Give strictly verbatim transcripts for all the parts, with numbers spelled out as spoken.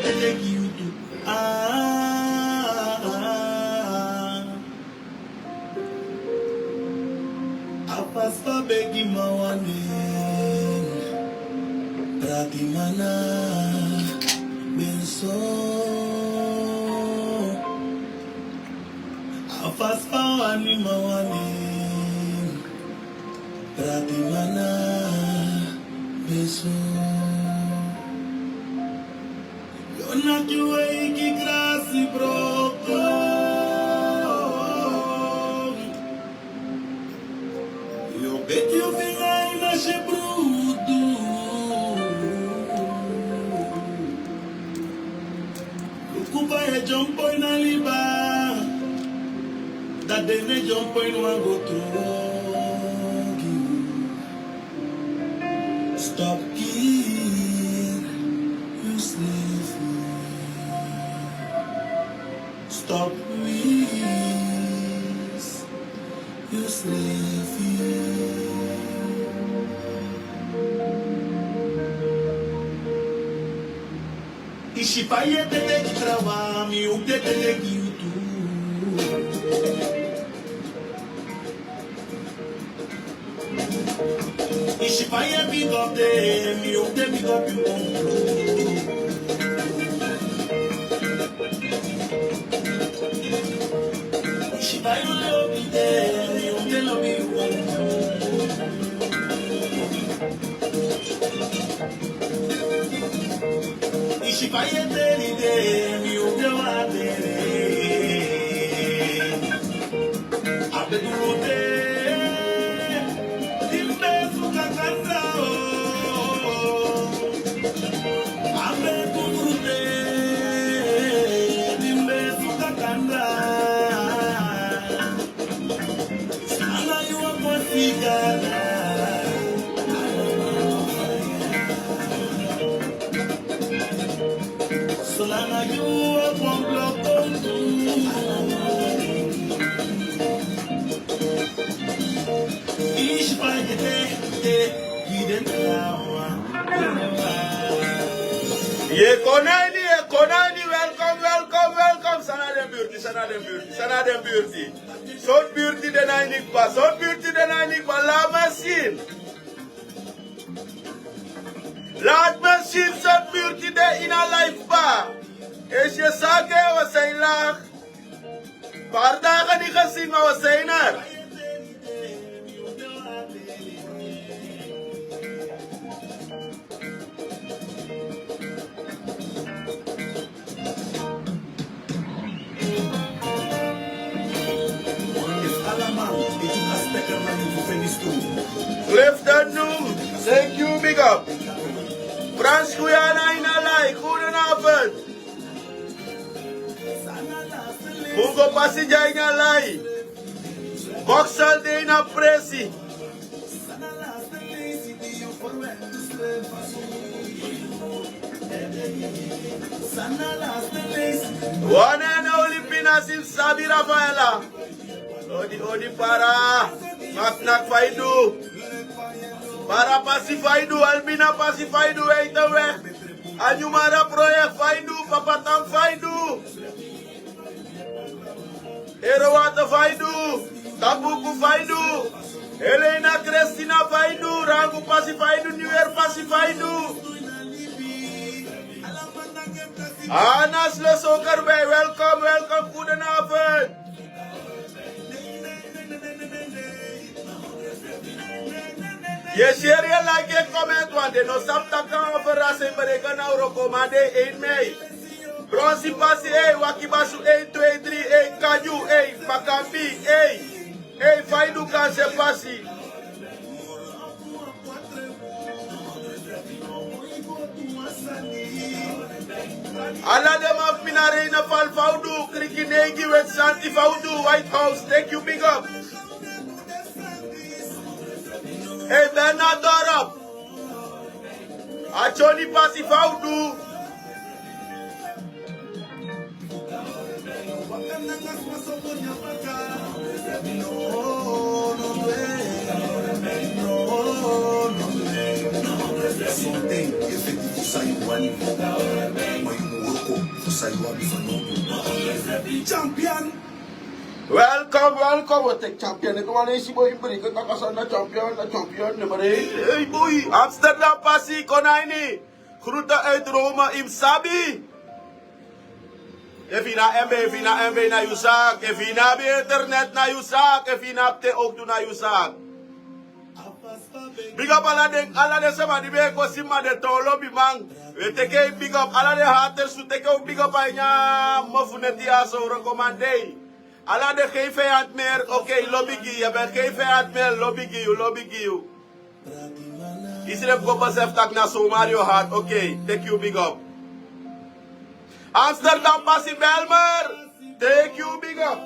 Teki yu tu. Ah, ah, ah. A fasi fa begi man wani, prati man na ben so. A fasi fa wani man wani, prati man na ben so. Yu naki wei gi grasi broko. Yu beti yu finga ini a si brudu. Luku fa yu e dyompo ini a liba. Dan den e dyompo ini wan go trongi. Stop kiri yusrefi. Stop wisi yusrefi. I si fa yu e tete gi trawan, mi o tete gi yu tu. I si fa yu e big up den, mi o tete big up yu. I si fa yu lobi den, mi o tete lobi yu. I si fa yu e teri den, mi o tete wani teri. A ben duru te, di mi ben suku a kandra o. A ben duru te, di mi ben suku a kandra. Ala yu a kon si Gana. Solanga yu o kon bloko tu. Isi pa yu e te, te, gi den trawan. Yu e kon na ini, yu e kon na ini, welkom, welkom, welkom. San na den birti, san na den birti, san na den birti. Sortu birti de na ini kba, sortu birti de na ini kba, laat maar zien. Laat me zien, sortu birti de ini a live kba. Is je zaak, hè, we zijn laag. Paar dagen niet gezien, maar we zijn er. Clifton Noem, thank you, big up. Frans Guyana in a lai, goedenavond. Mungo Pasi dya in a lai. Boksel de in a presi. Wan en only Pina Sim sabi Rafaela. Odi, odi para. Maknak fa i du. Para Pasi fa i du. Albina Pasi fa i du. Weite weg. Anyumara project fa i du. Papa Tam fa i du. Erowata fa i du, Tabuku fa i du, Helena Christina fa i du, Rangu Pasi fa i du, New Year Pasi fa i du. Anas Lesoker bij, welkom, welkom, goedenavond. Yu e seri yu like, yu e comment, want den no sabi taki a overrassing bereken na wroko, ma den één mei. Bronsi Pasi, ei, Waki Basu, ei, twee, drie, ei, Kanyu, ei, Makambi, ei, ei, fa i du, Kanse Pasi. Ala den man fu mi na Reina Fal, fa u du, Kriki Neigi, Wet Santi, fa u du, White House, thank you, big up. Ei, Bernard Dorop. A Johnny Pasi, fa u du. Sonten yu e feti fu san yu wani, ma yu mu wroko. Champion. Welkom, welkom. Wat een champion. Ik wil eens boy bring. Taka san na champion, na champion nummer één. Hey boy. Amsterdam Passie, kon na ini. Groeten uit Rome, yu sabi. Efu yu na M B, efu yu na M B na yu zaak. Efu yu no abi internet na yu zaak. Efu yu no abi te ook tu na yu zaak. Big up ala den, ala den sama di ben e kosi mi, ma den toon lobiman. We teke big up ala den haters, tu teke un big up a ini a mofu neti ya so, recommandé. Ala den geen vijand meer, oké, lobi gi yu, ben geen vijand meer, lobi gi yu, lobi gi yu. Yu srefi go besef taki na so Mario hard, oké, teke yu big up. Amsterdam Passie Belmer, teke yu big up.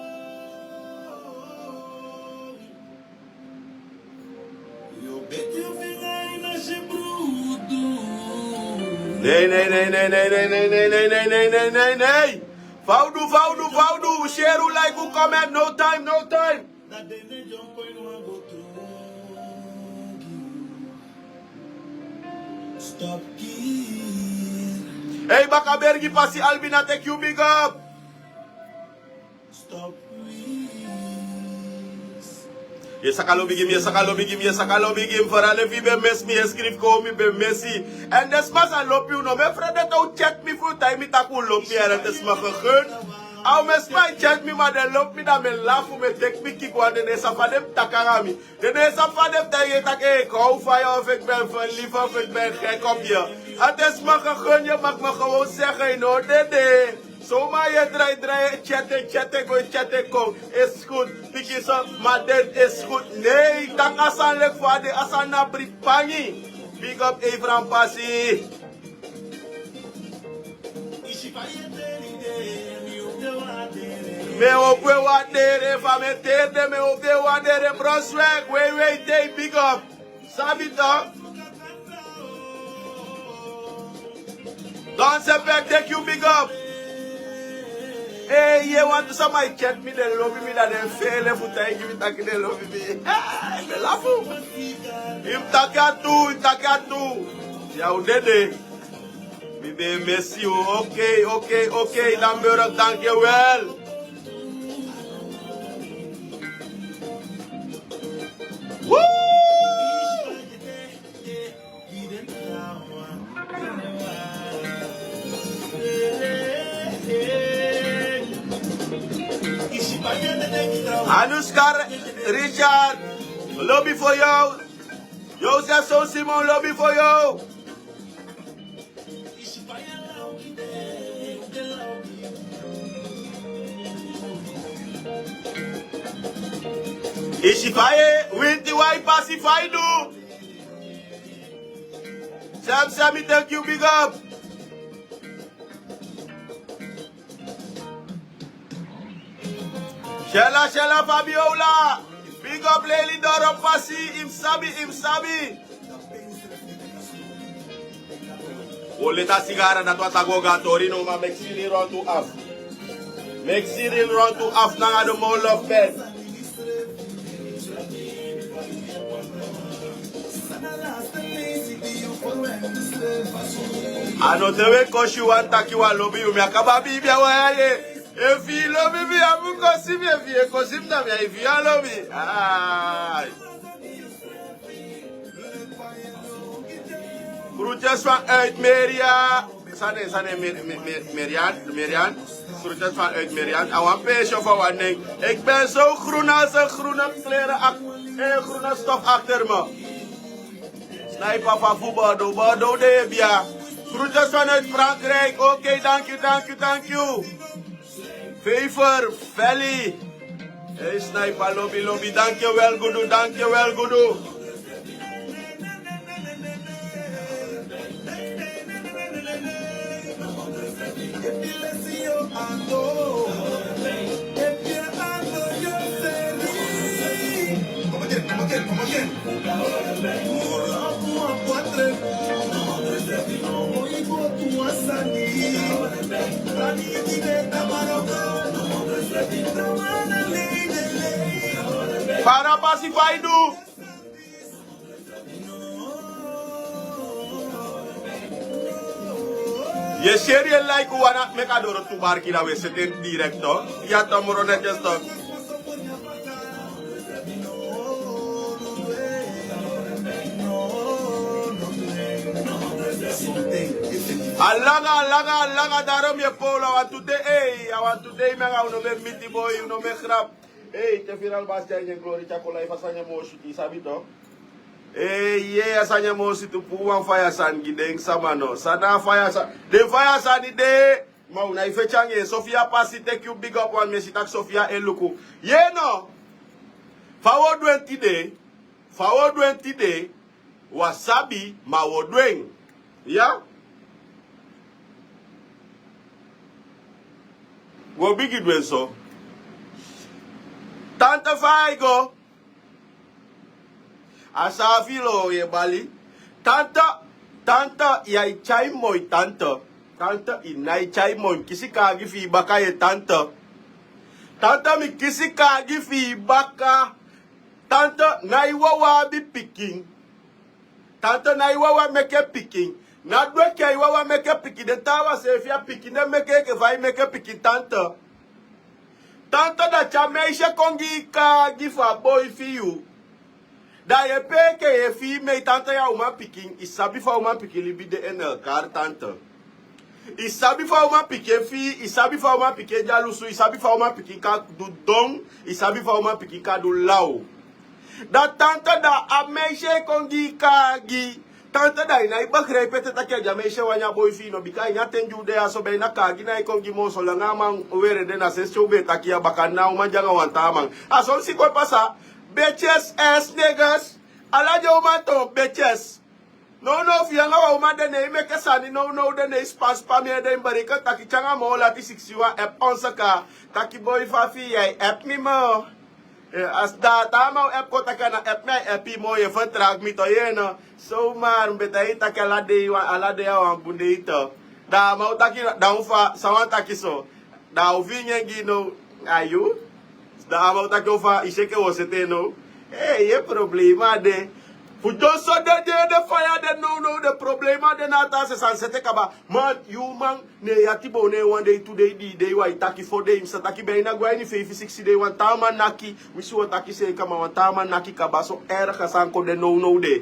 Nee, nee, nee, nee, nee, nee, nee, nee, nee, nee, nee, nee, nee, nee. Fa un du, fa un du, fa un du. Share un, like un, comment. No time, no time. Hey, Bakabergi Passie Albina, teke yu big up. Yu e saka lobi gi mi, yu e saka lobi gi mi, yu e saka lobi gi mi. Vooral efu yu ben mesi mi, yu e skrifi kon mi ben mesi. En den sma sa lobi unu, mi e frede te un chat mi fu un taigi mi taki un lobi mi, en dat is mi gegund. A un mesi mi, a e chat mi, ma den lobi mi, dan mi e lafu, mi e teki mi kiki, want den no e sabi fa den mus taki nanga mi. Den no e sabi fa den mus taigi en taki, hey, ik hou van jou, of ik ben verliefd, of ik ben gek op je. Het is me gegund, je mag me gewoon zeggen, no, dede. Zomaar yu e drai drai, e chat, e chat, e go, e chat, e kon. Is goed, pikisa, ma dit is goed. Nee, taki a sani leki fa a de, a sani na bripangi. Big up Efraim Passie. Mi e hopi un e warderi, fa mi e teri de, mi e hopi un e warderi, Bronswijk, wey, wey, tei, big up. Sabi toch? Don Sepe, thank you, big up. Hey, yu e wani tu sama e chat mi, den lobi mi, dan den fele fu taigi mi taki den lobi mi. Hey, mi e lafu. Yu mus taki a tru, yu mus taki a tru. Ya un dede. Mi ben e mesi yu. Oké, oké, oké, Lamberg, dankjewel. Woo! Anuskar Richard, lobi for you. Joseph So Simon, lobi for you. Isifaye, winti wai pasi faidu. Sam Sami, thank you, big up. Shella, Shella, Fabiola. Big up, Leli Doro Pasi, yu mus sabi, yu mus sabi. O leti a sigara, dati wani taki go a tori no, ma meki siri rontu afu. Meki siri rontu afu nanga den moro lofu pen. A no te we kosi wan taki wan lobi yu, mi a kaba bibi a wan ya ye. Efu yu lobi mi, a mu kosi mi, efu yu e kosi mi na mi, efu yu a lobi. Ai. Groetjes vanuit Meria. Sane, sane, Mer-, Mer-, Mer-, Merian, Merian. Groetjes vanuit Merian. A wan peesje of a wan nen. Ik ben zo groen als een groene kleren ac-, eh, groene stof achter me. Sniper van Bordeaux, Bordeaux de Bia. Groetjes vanuit Frankrijk. Oké, dank u, dank u, dank u. Favor, Valley. Hey, Sniper, lobi, lobi, dankjewel, gudu, dankjewel, gudu. Come again, come again, come again. Para pasi faidu. Ye sheri ye like wan na meki a doro tu barki na we seti en direct to. Ya to moro netjes to. A langa, a langa, a langa, daarom ye polo, a wan tu dei, ei, a wan tu dei mi anga unu ben miti boi, unu ben grap. Ei, te final basi a ini en glori tyako life a sani a moo switi, sabi to. Ei, ye, a sani a moo switi, puu wan faya sani gi den sama no. San na a faya sani? Den faya sani de. Ma unu e feti anga en. Sofia pasi teki yu big up wan mi e si taki Sofia e luku. Ye no. Fa wi o du en tide. Fa wi o du en tide. Wi á sabi, ma wi o du en. Ya. Wi o bigin du en so. Tante fa ai go. A saafi lo ye bali. Tante, tante, ya e tyai moi, tante. Tante, i nái tyai moi, mi kisi kaagi fi i baka ye, tante. Tante, mi kisi kaagi fi i baka. Tante, nái wawan abi pikin. Tante, nái wawan meke pikin. Na du enke ai wawan meke pikin, den taawan seefi a pikin den meke enke fa i meke pikin, tante. Tante, dati a meisje kon gi i kaagi fu a boi fi yu. Da ye pee enke ye fii mei, tante, ya umanpikin, i sabi fa umanpikin libi de en elkaar, tante. I sabi fa umanpikin e fii, i sabi fa umanpikin e dyalusu, i sabi fa umanpikin kan du don, i sabi fa umanpikin kan du law. Da tante, da a meisje e kon gi i kaagi. Tante, da i nái begrijp ete taki a di a meisje wani a boi fi i no, bika ini a ten di u de ya so, ben na kaagi nái kon gi moo, solanga a man were de na sensi te u be e taki ya baka, na a uman de anga wan taa man. A son disi kon e pasa. Betjes, ass niggas. Ala den uman toon betjes. Nownow fi yu anga wan uman de, ne i meke sani, nownow de ne i span span mi ede, i bereken taki te anga moo lati sikisi wan app on saka. Taki boi fa fi yu, ya e app mi moo. Eh, a si da a taa man o app kon taki a na app mi ai app i moo, ye vertraag mi to, ye no. So maar, mi be taigi i taki ala dei wan, ala dei a wan bun dei to. Da a man o taki, da un fa, san wani taki so. Da a o fii nyan gi i now, a yu. Da a man o taki o fa, i si enke wi o sete en now. Eh, ye problema de. Fu dyonson de, de, de faya de nownow, de problema de na a taa se san sete kaba. Man, yu man, ne yu ati bow, ne wan dei, tu dei, dii dei, wan e taki, fo dei, mi sa taki ben na go a ini feifi, sikisi dei, wan taa man naki, winsi wi o taki seeka, ma wan taa man naki kaba. So erg a sani kon de nownow de.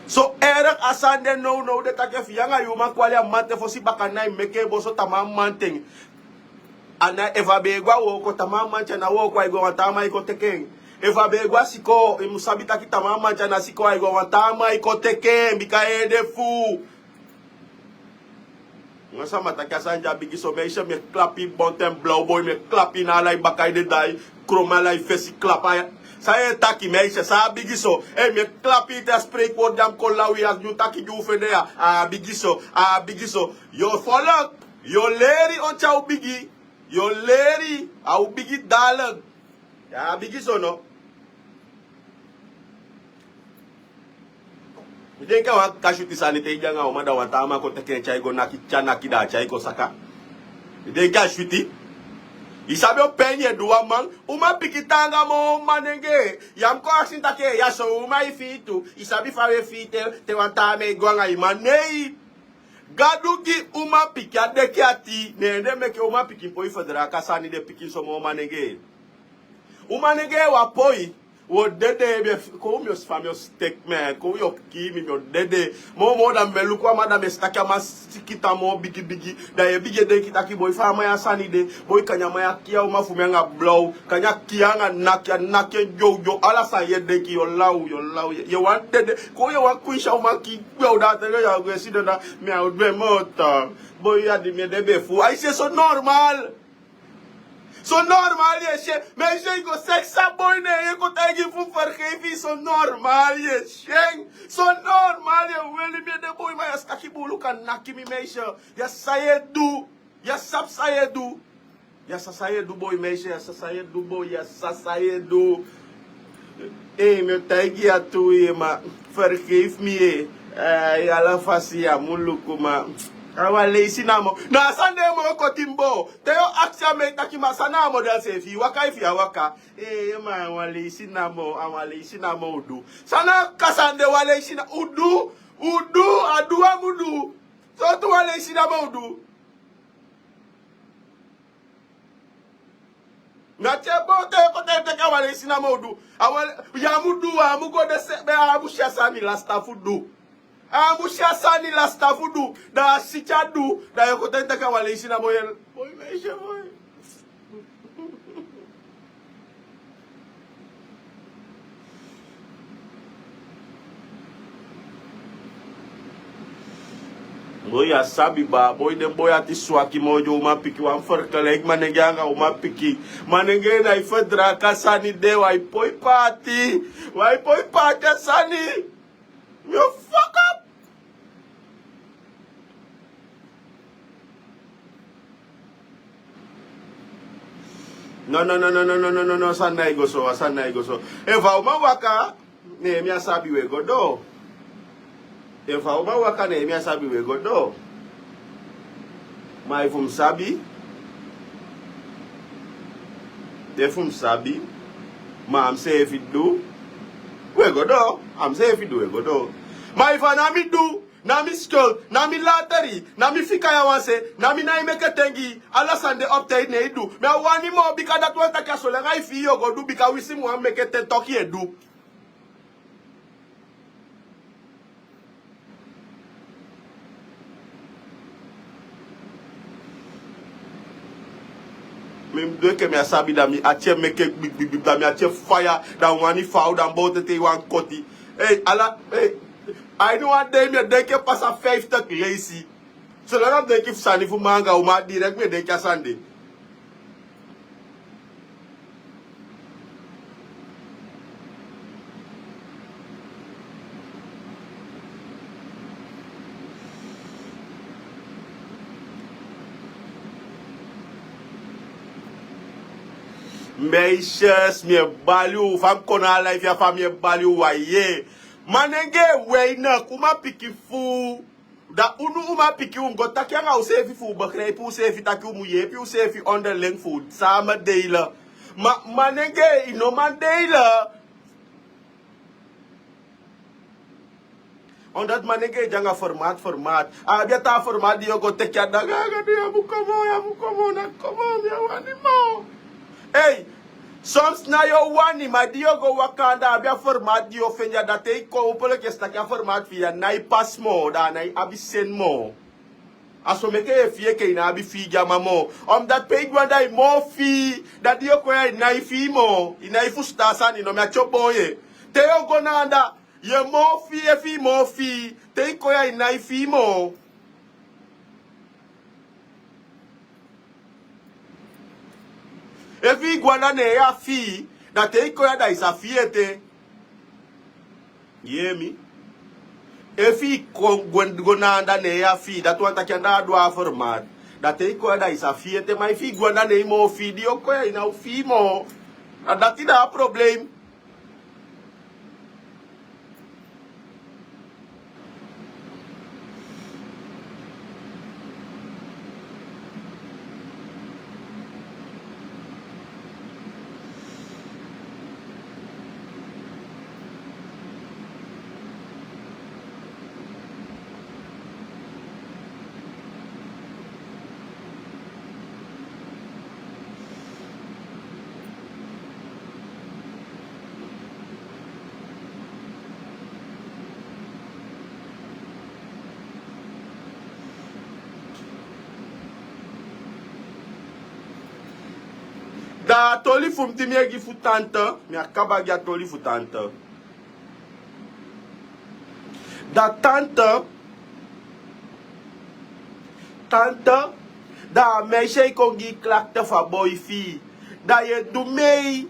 So erg a sani de nownow de, taki efu yu anga yu uman kwali a mamanten fosi, baka na i meke en boso tamaa mamanten. A na efu a be e go a wooko tamaa mamanten, a na wooko ai go, wan taa man e kon teke en. Efu a be e go a sikoo, i mu sabi taki tamaa mamanten a na sikoo ai go, wan taa man e kon teke en, bika en ede fuu. Wan sama taki a sani de a bigi so, meisje, mi e klapu i bonten blaw boi, mi e klapu i na ala i baka ede, da i kromo ala i fesi, klapu a. San yu e taki, meisje, san a bigi so? Ei, mi e klapu i te a spreekwoord di a mu kon law i, a nyun taki di u fende ya, a bigi so, a bigi so. Yu o folok, yu o leri on tyai u bigi. Yu o leri, a o bigi daalek. Ya, a bigi so no. Mi denki a wan kaka switi sani, te i de anga uman da wan taa man kon teke en tyai go naki, tyai naki, da a tyai kon saka. Mi denki a switi. I sabi on pen yu e du wan man, umanpikin taanga moo manengee. Ya mu kon akisi taki ya so uman e fii tu. I sabi fa u e fii te, te wan taa man e go anga i man, nei. Gadu gi umanpikin a deki ati, ne en de meke umanpikin poi fadra, a sani de pikinso moo manengee. Umanengee wan poi, wi o dede, mi e f-, kon mi o si fa mi o stek, man, kon yu o kii mi, mi o dede. Moo moo da mi be luku a man, da mi e si taki a man siki tan moo bigi bigi. Da yu e bigin e denki taki boi, fa a man ya sani de, boi, kande a man ya kii a uman fu mi anga blaw. Kande a kii en anga naki, a naki en dyowdyow, ala san yu e denki, yu o law, yu o law, yu, yu wani dede. Kon yu wani kwinsi a uman kii, gwe, da a taigi yu, yu o go e sidon da, mi á o du en moo tan. Boi, ya di mi ede be fuu. Ai si, so normal. So normal yu e si en. Meisje, yu go seks a boi, ne yu e kon taigi en fu vergeef yu, so normal yu e si en. So normal yu e weli mi ede boi, ma yu á si taki buulu kan naki mi, meisje. Yu á sabi san yu e du. Yu á sabi san yu e du. Yu á sabi san yu e du boi, meisje, yu á sabi san yu e du boi, yu á sabi san yu e du. Ei, mi o taigi yu a tuu, ma vergeef mi, eh. Eh, yu ala fasi ya mu luku, ma a wan leisi namo. Na a sani de moo o koti mi boo. Te yu o akisi a man e taki, ma san na a model seefi, i waka efu yu á waka. Eh, ma a wan leisi namo, a wan leisi namo u du. San na a kaka sani de, wan leisi na u du. U du, a du a mu du. Sortu wan leisi namo u du. Na te bo te ko te teke a wan leisi namo u du. A wan, ya mu du, a mu go de se be a mu si a sani lasta fu du. A mu si a sani lasta fu du. Da a si te a du, da yu o ko te teke a wan leisi namo yu. Boi meisje boi. Boi a sabi ba, boi den boi ati swaki moo di uman pikin wan ferkelek manenge anga uman pikin. Manenge na i fedra ka sani de, wai poi paati. Wai poi paati a sani. Mi o fuck up. No, no, no, no, no, no, no, no, no, sani na i go so, a sani na i go so. Efu a uman waka, ne mi a sabi we go doo. Efu a uman waka, ne mi a sabi we go doo. Ma efu mi sabi, efu mi sabi, ma a mi seefi du, we go doo. A mi seefi du, we go doo. Ma efu a na mi du, na mi skul, na mi lateri, na mi fika ya wan se, na mi na i meke ten gi, ala sani de op tijd ne i du. Mi a wani moo bika dati wani taki a solanga i fii yu o go du bika wisi mi wan meke ten toki e du. Mi mu du enke mi a sabi da mi ati e meke gbigbigbigbi da mi ati e faya da mi wani faw da mi bow tete i wan koti. Ei, ala, ei, a ini wan dei mi e denki e pasa fiftig leisi. Solanga mi denki fu sani fu mi anga uman direkt mi e denki a sani de. Meisjes, mi e bali u fa mi kon na a life ya fa mi e bali u wan yee. Manenge e wei na kuma pikin fu Da unu uman pikin un go taki anga useefi fu u begrijpi useefi taki u mu yeepi useefi onderling fu u sama deile. Ma manenge i no man deile. Omdat manenge e de anga formaat formaat a abi a taa formaat di yu o go teki a danga anga di yu a mu komo yu a mu komo na komo mi a wani moo. Ei, soms na yu o wani ma di yu o go waka anda abi a formaat di yu o fende a dati e kon opo leki e si taki a formaat fi yu a nái pasi moo da a nái abi seni moo. A so meke yu e fii enke i ná abi fii gi a man moo. Omdat pe i go anda i moo fii. Da di yu o kon ya i nái fii moo i nái fusutan a sani no mi ati o boon ye. Te yu o go na anda yu e moo fii efu i moo fii te i kon ya i nái fii moo. Efu i go anda ne ya fii da te i kon ya da i sa fii ete. Yee mi. Efu i kon go na anda ne ya fii dati wani taki anda a du a fermaat. Da te i kon ya da i sa fii ete ma efu i go anda ne i moo fii di yu o kon ya i ná o fii moo. Na dati da a problem. Da a toli fu mi di mi e gi fu tante. Mi a kaba gi a toli fu tante. Da tante tante da a meisje e kon gi yu klakte fu a boi fi yu. Da yu e du mei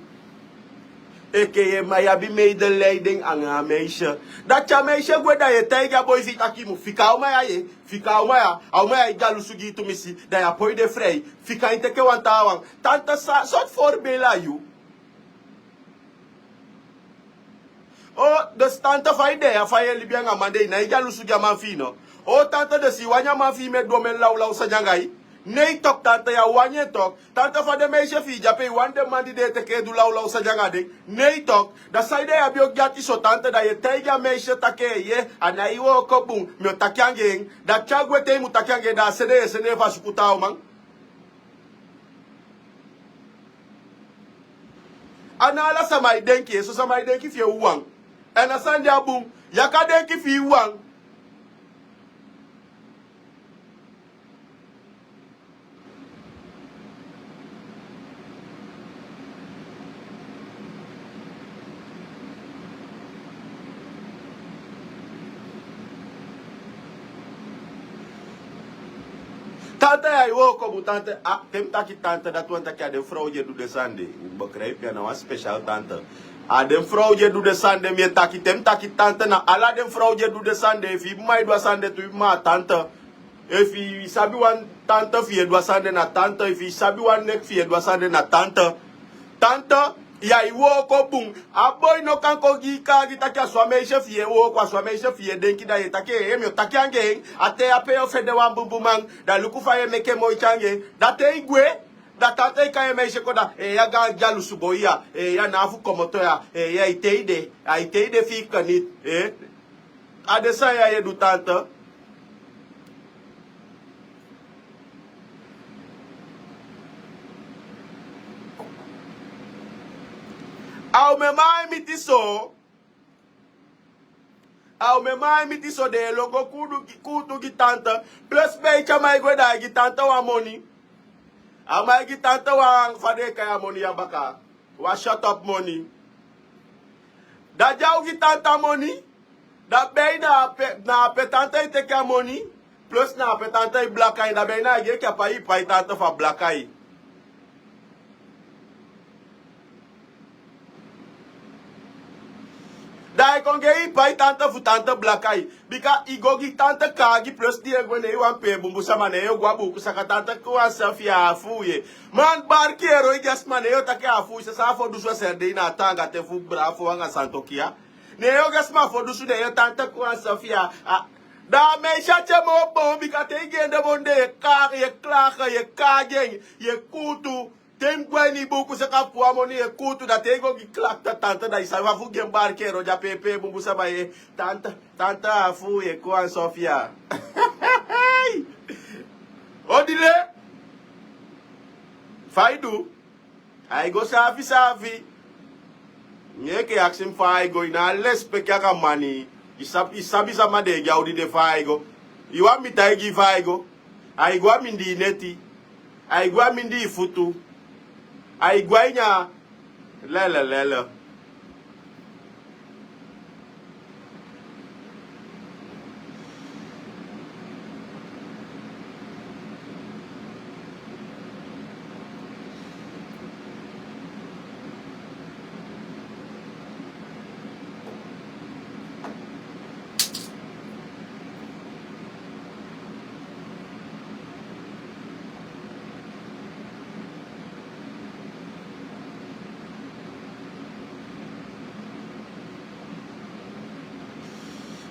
enke yu e man yu abi mei de leiding anga a meisje. Da te a meisje gwe da yu e taigi a boi fi yu taki yu mu fika a uman ya. Fika a uman ya. A uman ya e dyalusu gi yu tumisi. Da yu a poi de frei. Fika en teke wan taawan. Tante sa sortu forbel a yu. O, dus tante fa i de ya fa yu e libi anga man de i nái dyalusu gi a man fi i no? O tante dus i wani a man fi i mu e du omen lawlaw sani anga i. Nei tok, tante, ya wani en tok. Tante, fa den meisje fi i de ape, i wani den man di den e teke e du lawlaw sani anga den. Nei tok. Da saide yu abi o gi ati so, tante, da yu e taigi a meisje taki eeye, a nái wooko bun, mi o taki anga en. Da te a gwe te i mu taki anga en, da a sende yu e sende en fu a suku taa uman. A na ala sama e denki, so sama e denki fi en wawan. Èn a sani de a bun, yu á kan denki fi i wawan. Tante, ya e wooko bun, tante. A, te mi taki tante, dati wani taki a den frow di e du den sani de. Mi begrijp, ya na wan special tante. A den frow di e du den sani de mi e taki. Te mi taki tante, na ala den frow di e du den sani de. Efu i mma e du a sani de tu, i mma a tante. Efu i sabi wan tante fi i e du a sani de, na tante. Efu i sabi wan neki fi i e du a sani de, na tante. Tante, ya e wooko bun. A boi no kan kon gi i kaagi taki a so a meisje fi i e wooko, a so a meisje fi i e denki, da yu e taki, ee, mi o taki anga en. A te ape yu o fende wan bunbun man, da luku fa yu e meke moiti anga en. Da te i gwe, da tante e kai en meisje kon, da, ee, ya gaan dyalusu boi ya, ee, ya na fu komoto ya, ee, ya e tei de, a e tei de fi i kan niti, ee. A den sani ya yu e du, tante. A umeman e miti so. A umeman e miti so, den e lon go kuutu gi, kuutu gi tante. Plus beiti a man e gwe, da ai gi tante wan moni. A man e gi tante wan, fa den e kai a moni ya baka. Wan shut up moni. Da di a o gi tante a moni, da bei na ape, na ape tante e teke a moni, plus na ape tante e blaka en, da bei na a gi en, a pai, pai tante fu a blaka en. Da ai kon gi en, pai tante fu tante blaka en. Bika i go gi tante kaagi, plus di i e gwe, ne i wan pee bunbun sama, ne i o go a buuku saka tante kon a sa fi a fuu ye. Man, barki ero, i gi a sma, ne i o taki a fuu, i sa sa fo dusu a serdei na a taanga te fu Bravo anga Santokia. Ne i o gi a sma fo dusu, ne i o tante kon a sa fi a, a. Da a meisje a te moo bon, bika te i gi en den bon de, i e ka, i e klaka, i e kaagi en, i e kuutu. Te i mu go a ini i buuku saka fu a moni, i e kuutu, da te i go gi klakta tante, da i sabi fa fu gi en barki ero di a pee pee bunbun sama ye. Tante, tante a fuu ye kon a Sofia. Odile. Fa i du? Ai go saafi saafi. Mi enke i akisi mi fa ai go, i na lesipeki anga mani. I sabi, i sabi sama den e gi a odi de, fa ai go. I wani mi taigi i fa ai go. Ai go a mindii neti. Ai go a mindii futu. Ai go a ini a lele lele.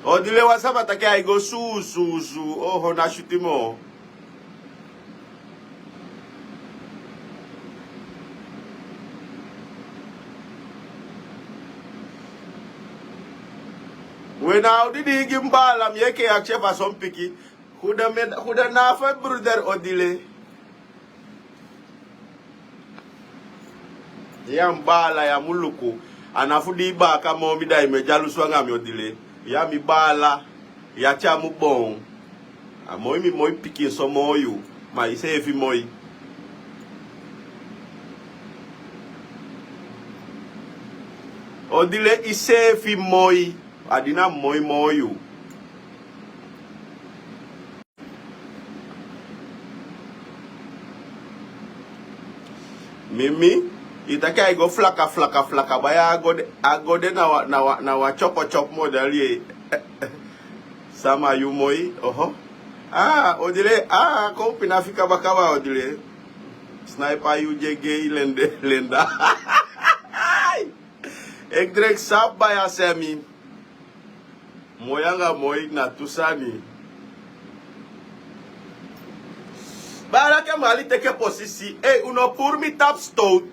Odile, wan sama taki ai go suu, suu, suu. Oho, na switi moo. We na odi di i gi mi baala, mi enke i akisi en fa son piki. Goedemiddag, goedenavond, broeder Odile. Ya mi baala, ya mu luku. A na fu di i baaka moo mi, da i mu e dyalusu anga mi, Odile. Ya mi baala, ya tya mu bon. A moi mi moi pikinso moo yu, ma iseefi moi. Odile, iseefi moi. A dina moi moo yu. Mimi, i taki ai go flaka, flaka, flaka, baya a go de, a go de na wan, na wan, na wan tyopo, tyopo model ye. Sama, yu moi, oho. Ah, Odile, ah, kon pina fika baka, Odile. Sniper, yu de gei, lende, lenda. Ek drek sap baya semi. Moi anga moi na tu sani. Bari a ke mali teke posisi. Ei, un no puru mi tapu sitowtu.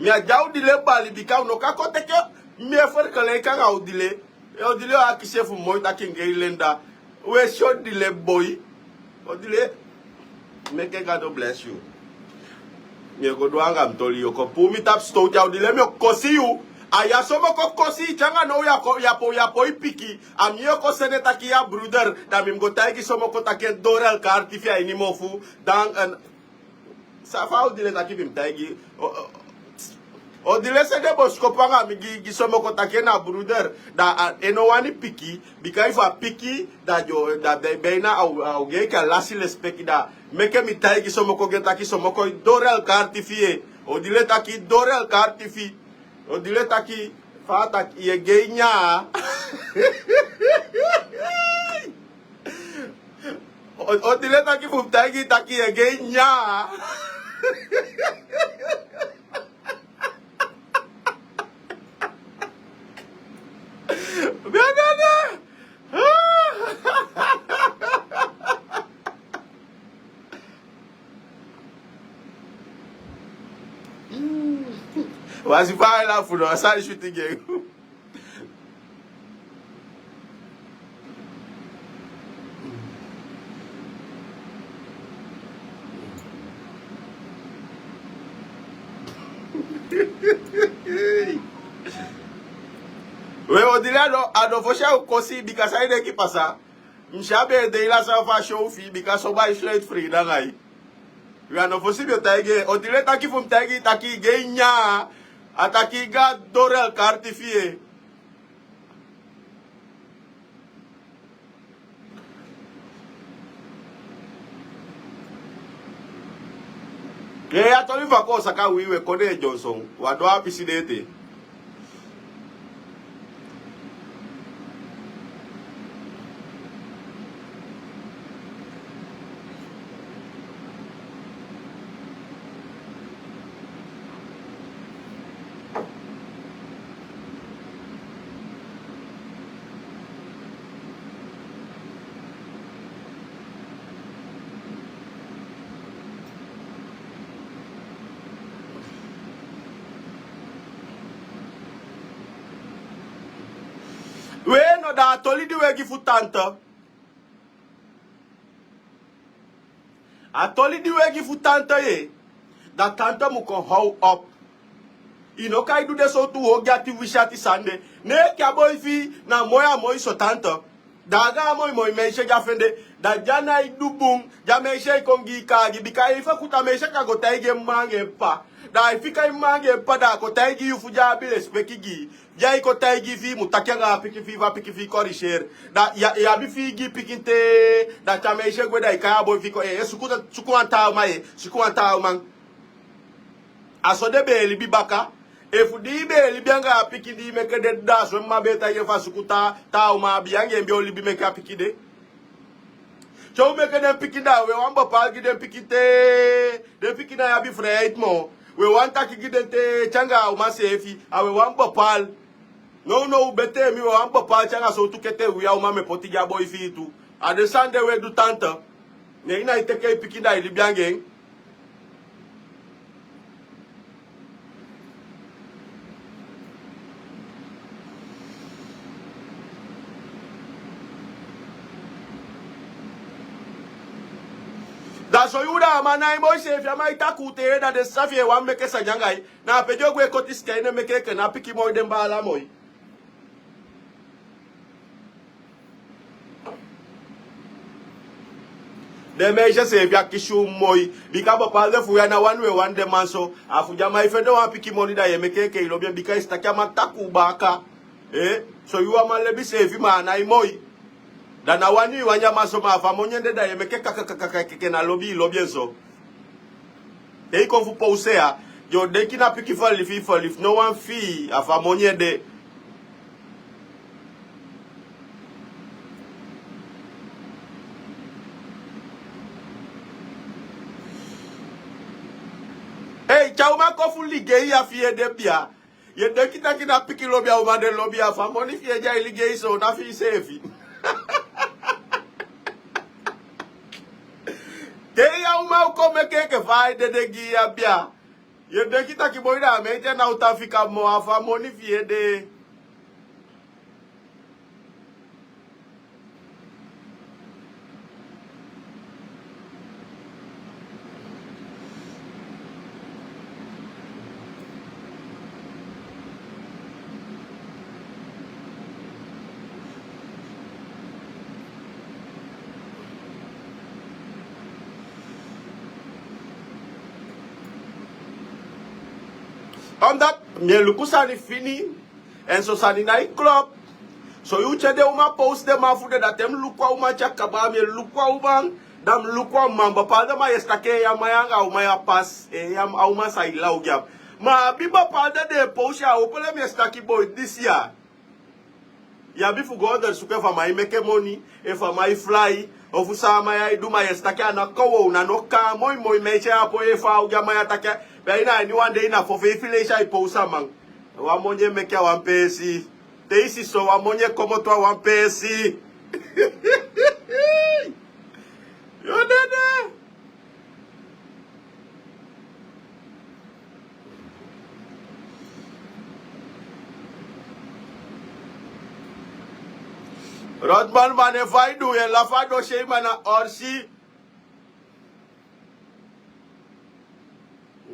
Mi a de a Odile bali bika un no kan kon teke mi e ferkeleki anga Odile. Odile o akisi en fu moi taki en gei lenda. We si Odile boi. Odile, meke Gado bless you. Mi e go du anga mi toli, yu o kon puru mi tapu sitowtu ya Odile, mi o kosi yu. A ya Somoko kosi yu te anga now yu a kon, yu a poi, yu a poi piki. A mi yu o kon sende taki yu a bruder. Da mi mu go taigi Somoko taki en dori elkari tifi a ini mofu. Dan en San fa Odile taki mi mu taigi. O, o, Odile sende bosikopu anga mi gi, gi Somoko taki en na bruder. Da a, en no wani piki. Bika efu a piki, da yu o, da be, beina a o, a o gei enke a lasi lesipeki da. Meke mi taigi Somoko gi en taki Somoko dori elkari tifi e. Odile taki dori elkari tifi. Odile taki, fa a taki yu e gei nyan. O, Odile taki fu mi taigi taki yu e gei nyan. Bia, bia, bia. Wasi fa a e lafu no, a sani switi gi en. We Odile a no, a no fosi a o kosi bika san yu denki pasa. Mi si a be e de ini a san fa a show fi bika so bai sleit frida anga yu. We a no fosi mi o taigi en. Odile taki fu mi taigi taki yu gei nyan. A taki yu go a dori elkari tifi e. Ee, a toli fu a kon saka wi, we kon de Johnson. Wi á du a pisi de ete. We no, da a toli di we gi fu tanta. A toli di we gi fu tanta ye. Da tanta mu kon how up. I no kan e du den sowtu woki ati wisi ati sani de. Ne enke a boi fi i na moi a moi so tanta. Da anga a moi moi meisje di a fende. Da di a nái du bun, di a meisje e kon gi i kaagi. Bika efu a kuta meisje kan go taigi en m'ma anga en p'pa. Da a e fika en m'ma anga en p'pa da a kon taigi yu fu di a abi lesipeki gi i. Di a e kon taigi i fi i mu taki anga a pikin fi i fu a pikin fi i koriseri. Da yu abi fi i gi i pikin te. Da te a meisje gwe da i kai a boi fi i kon, ee, suku, suku wan taa uman, ee, suku wan taa uman. A so den be e libi baka. Efu di i be e libi anga a pikin di i meke de, da a so en m'ma be e taigi en fu a suku taa, taa uman, a be yu anga en be o libi meke a pikin de. Te u meke den pikin da we wan bopal gi den pikin te. Den pikin nái abi freiheit moo. We wan taki gi den te, te anga a uman seefi, a we wan bopal. Nownow betee mi we wan bopal te anga sowtu kete wi a uman mu e poti gi a boi fi i tu. A den sani de we du tanta. Ne i nái teke i pikin da i libi anga en. Da so yu da a man nái moi seefi, a man e takuu te, da den sisa fi en wani meke sani anga i. Na a pe den o gwe koti sika ini en meke enke na pikin moi den baala moi. Den meisje seefi a kisi u moi. Bika bopal de fu wi a ná wani we wani den man so. A fu di a man e fende wan pikin moni da yu e meke enke i lobi en bika i si taki a man takuu baaka. Ee, so yu a man lebi seefi ma a nái moi. Da ná wani i wani a man so ma a fu a moni en de da yu e meke kakakaka enke na lobi i lobi en so. Te i kon fu powse ya, yu o denki na pikin falifi i falifi no wan fii, a fu a moni en de. Ei, te a uman kon fu ligei ya fi i ede bia. Yu e denki taki na pikin lobi a uman de lobi a fu a moni fi i e de a e ligei so, na fi i seefi. Te yu a uman o kon meke enke fa a e dede gi yu ya bia. Yu e denki taki boi, da a meti en na u tan fika moo, a fu a moni fi yu ede. Omdat mi e luku sani fini. Èn son sani nái klop. So yu tyai den uman post den man fu den, da te mi luku a uman tyai kaba, mi e luku a uman, da mi luku a man. Bepaalde man yu e si taki en ya, a man ya anga a uman ya pasi, en ya, a uman sa e law gi en. Ma a abi bepaalde den e post ya, a opo den, mi e si taki boi, disi ya. Yu abi fu go ondersuku efu a man e meke moni, efu a man e fly, ofu san a man ya e du, ma yu e si taki a na kon, a na no kaa moi moi, mi e tyai a poi efu a o gi a man ya taki, bia ini a ini wan dei na fo feifi leisi a e post a man. Wan moni e meke a wan peesi. Te i si so, wan moni e komoto a wan peesi. Yu dede. Rodman, man, efu a e du, yu e lafu a dosei, man, na orsi.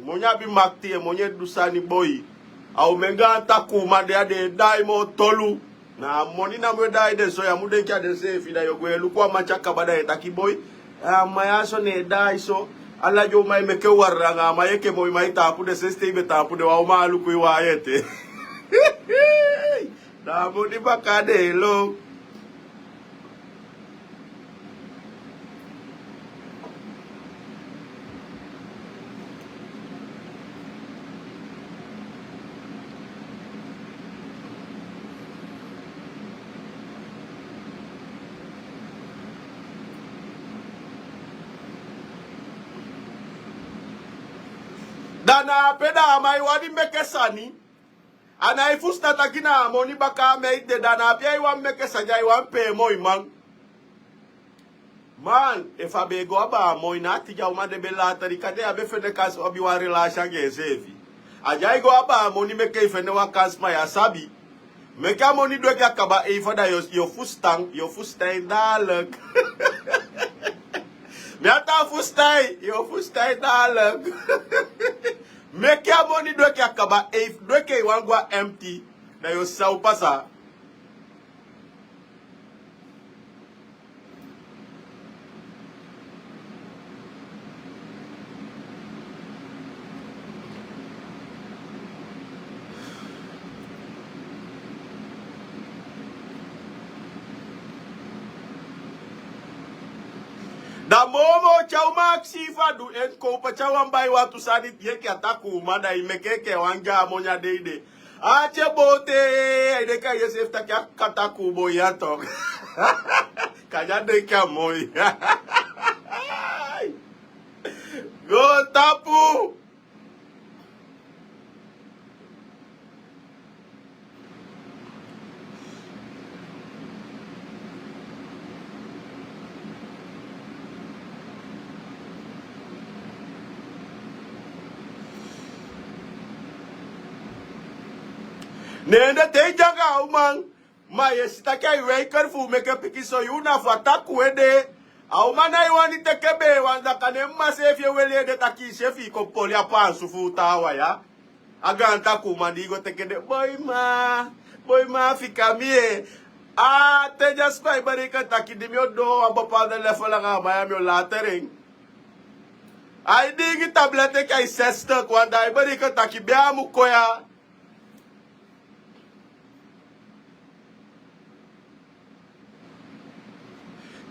Moni abi makiti, e moni e du sani boi. A omen gaan takuu man de ya, den e daai moo tolu. Na a moni namo e daai den so, yu á mu denki a den seefi. Da yu o go e luku a man tyai kaba, da yu e taki boi, a man ya so ne e daai so. Ala den uman e meke wari anga a man, yu enke moi man e taampu den sensi te i be taampu den wan uman a luku i wan ete. Da a moni baka de e lon. Da na ape da a man e wani meke sani. A nái fusutan taki na a moni baka a meti de, da na ape ai wani meke sani, ai wani pee moi man. Man, efu a be e go abaa moi, na a tigi a uman de be later, kande a be fende kansi abi wan relasi anga enseefi. A di ai go abaa moni meke i fende wan kansi, ma yu á sabi. Meke a moni du enke a kaba, ei, fa da yu o, yu o fusutan, yu o fusutan en dadelijk. Mi á tan fusutan en, yu o fusutan en dadelijk. Meke a moni du enke a kaba, ei, du enke i wani go a empty, da yu o si san o pasa. Da moo moo te a uman akisi yu fu a du en, kon pati a wan bai wantu sani gi enke a takuu man, da i meke enke wan gaan moni a dei de. A ati e boo te, ai denki a yu seefi taki a katakuu boi ya tok. Kande a denki a moi. Go tapu. Ne en de te i de anga a uman, ma yu e si taki ai weiker fu meke pikin, so yu na fu a takuu ede. A uman nái wani teke bee wan, da kande mma seefi e weli ede taki i seefi i kon poli a paansu fu u taawan ya. A gaan takuu man di i go teke de, boi ma, boi ma fika mi e. A te dyaso ai bereken taki di mi o doo wan bepaalde level anga a man ya, mi o later en. Ai diingi tablet enke ai zestig, want da ai bereken taki bia mu kon ya.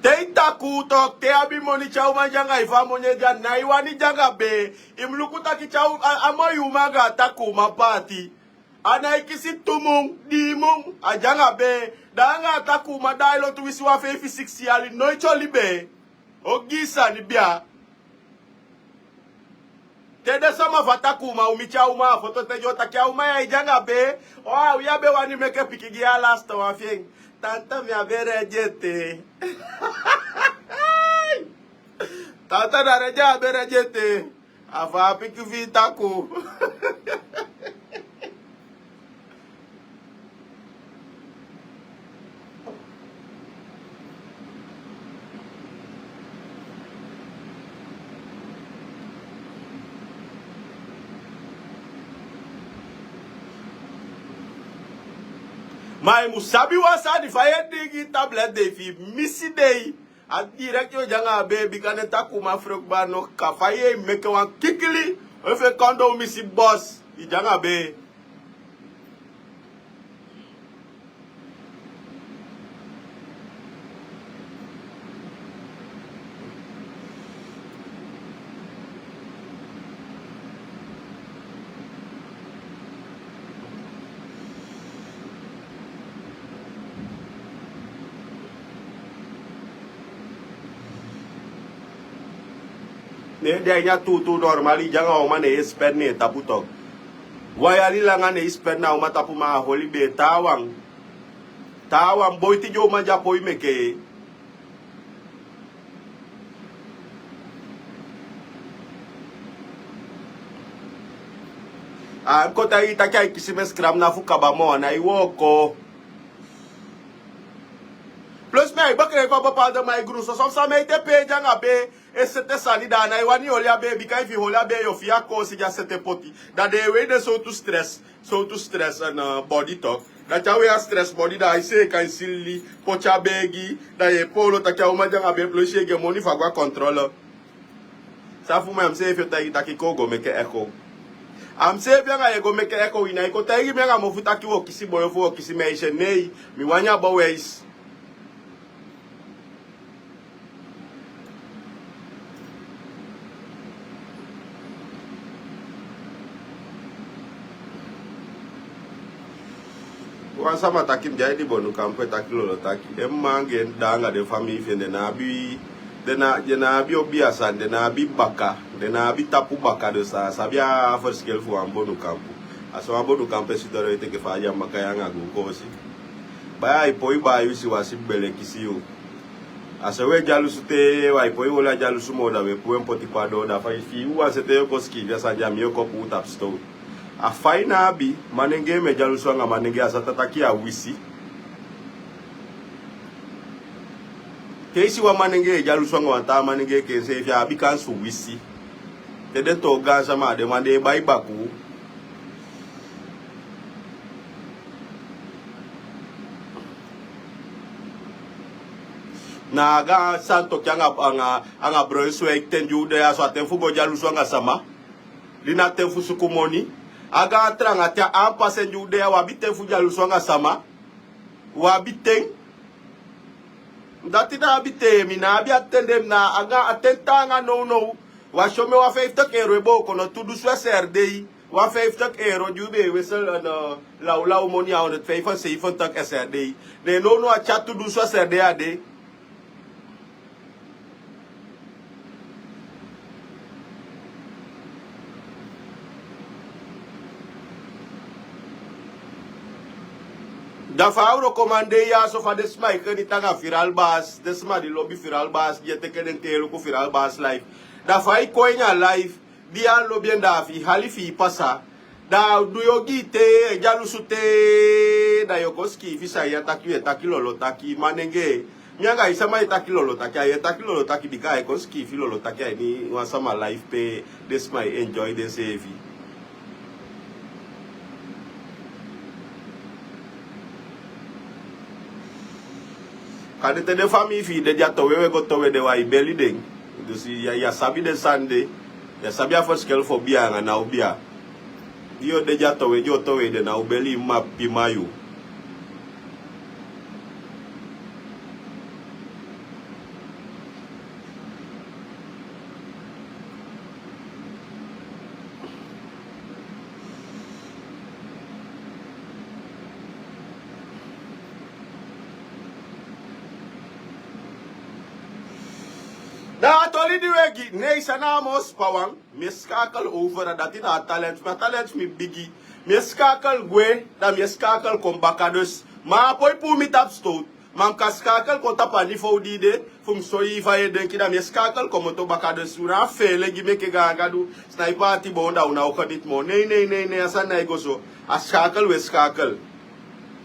Te i takuu tok, te i abi moni, te a uman de anga i fu a moni e de, a nái wani de anga bee. I mu luku taki te a, a moi uman anga a takuu man paati, a nái kisi tu mun, dii mun, a de anga bee. Da anga a takuu man da ai lontu winsi wan feifi, siksi yali, noiti oli bee. Ogii sani bia. Te den sama fu a takuu man o miti a uman a foto, te den o taki a uman ya e de anga bee. O, a wi a be wani meke pikin gi a lasti wan fi en. Tanta, mi á be redi ete. Tata na redi a be redi ete. A fa a piki fi i taku. Ma i mu sabi wan sani fa yu e dingi tablet dei fi i misi dei. A direct yu o de anga a bee bika den taki uman froki baa no kan fa yu e meke wan kikili. Efu e kon don misi bos i de anga bee. Ne en de a ini a tuutuu normal i de anga uman ne yu e spen ne en tapu tok. Wan yali langa ne yu spen na uman tapu ma a holi bee taawan. Taawan boiti di uman di a poi meke. A en kon taigi taki a e kisi mi e skram na fu kaba moo a nái wooko. Plus mi a e bekrefi a bepaalde man e gru soso fu san mi e te pee de anga bee. E sete sani da a nái wani holi a bee bika efu i holi a bee yu o fii a koosi di a sete poti. Da den e wei den sowtu stres. Sowtu stres en bodi tok. Dati a wei a stres bodi da a e seeka en sili poti a bee gi. Da yu e poolo taki a uman de anga bee plus yu e gi en moni fu a go a kontrole. San fu mi a mi seefi o taigi taki kon u go meke eko. A mi seefi anga yu e go meke eko wi nái kon taigi mi anga mofu taki u o kisi boi ofu u o kisi meisi en nei. Mi wani a bo weisi. Wan sama taki mi de a ini bonukampu e taki lolo taki den mma anga en dda anga den famii fi en den ná abi den ná abi obiya sani den ná abi baka den ná abi tapu baka den sa sabi a fersikeli fu wan bonukampu. A so wan bonukampu e sidon den e teke fa a di a maka yu anga guu koosi. Bai a e poi bai yu si wasi bele kisi yu. A so u e dyalusu te u a e poi holi a dyalusu moo da u e puu en poti kon a doo da fa i fii u wan sete yu o kon sikiifi a sani di a mi yu o kon puu tapu sitow. A fa i ná abi manengee mi e dyalusu anga manengee a sa ta taki yu a wisi. Te i si wan manengee e dyalusu anga wan taa manengee ke enseefi a abi kansi wisi. Te den too gaansama a den man den e bai bakuu. Na a gaan sani toki anga anga anga broin swek ten di u de ya so a ten fu go dyalusu anga sama. Di na ten fu suku moni. A gaan tranga te a an pasi en di u de ya u abi ten fu dyalusu anga sama. U abi ten. Dati na abi ten mi na abi a ten de mi na a gaan a ten taanga nownow. U a si o mi wan feiftiki ero e booko no tu dusu eserdei. Wan feiftiki ero di u be e wesel lawlaw moni a honderdvijfenzeventig eserdei. Ne nownow a tyari tu dusu eserdei a de. Da fa a wrokoman de ya so fa den sma e keni tanga firalbas den sma di lobi firalbas di e teke den te e luku firalbas laif. Da fa i kon ini a laif di a lobi en da a fi i hali fi i pasa. Da a du yu ogii te e dyalusu te da yu o kon sikiifi san yu e taki yu e taki lolo taki manenge. Mi anga i sama e taki lolo taki a yu e taki lolo taki bika a e kon sikiifi lolo taki a ini wan sama laif pe den sma e enjoy denseefi. Kande te den famii fi i de di a towe u e go towe den wan i beli den. Dusi yu a sabi den sani de. Yu a sabi a fersikeli fu obia anga na obia. Di yu o de di a towe di o towe i de na u beli i mma pikin man yu. Na a toli di u e gi nei san na a moo sipa wan. Mi e skakel over a dati na a talent mi a talent mi bigi. Mi e skakel gwe da mi e skakel kon baka dus. Ma a poi puu mi tapu stowtu. Ma mi kan skakel kon tapu a nivo di de, fu mi soi yu fa yu e denki, da mi e skakel komoto baka. Den suru a feele gi mi enke gaangadu. Sniper ati boon, da u na o gediti moo. Nei, nei, nei, nei, a sani nái go so. A skakel u e skakel.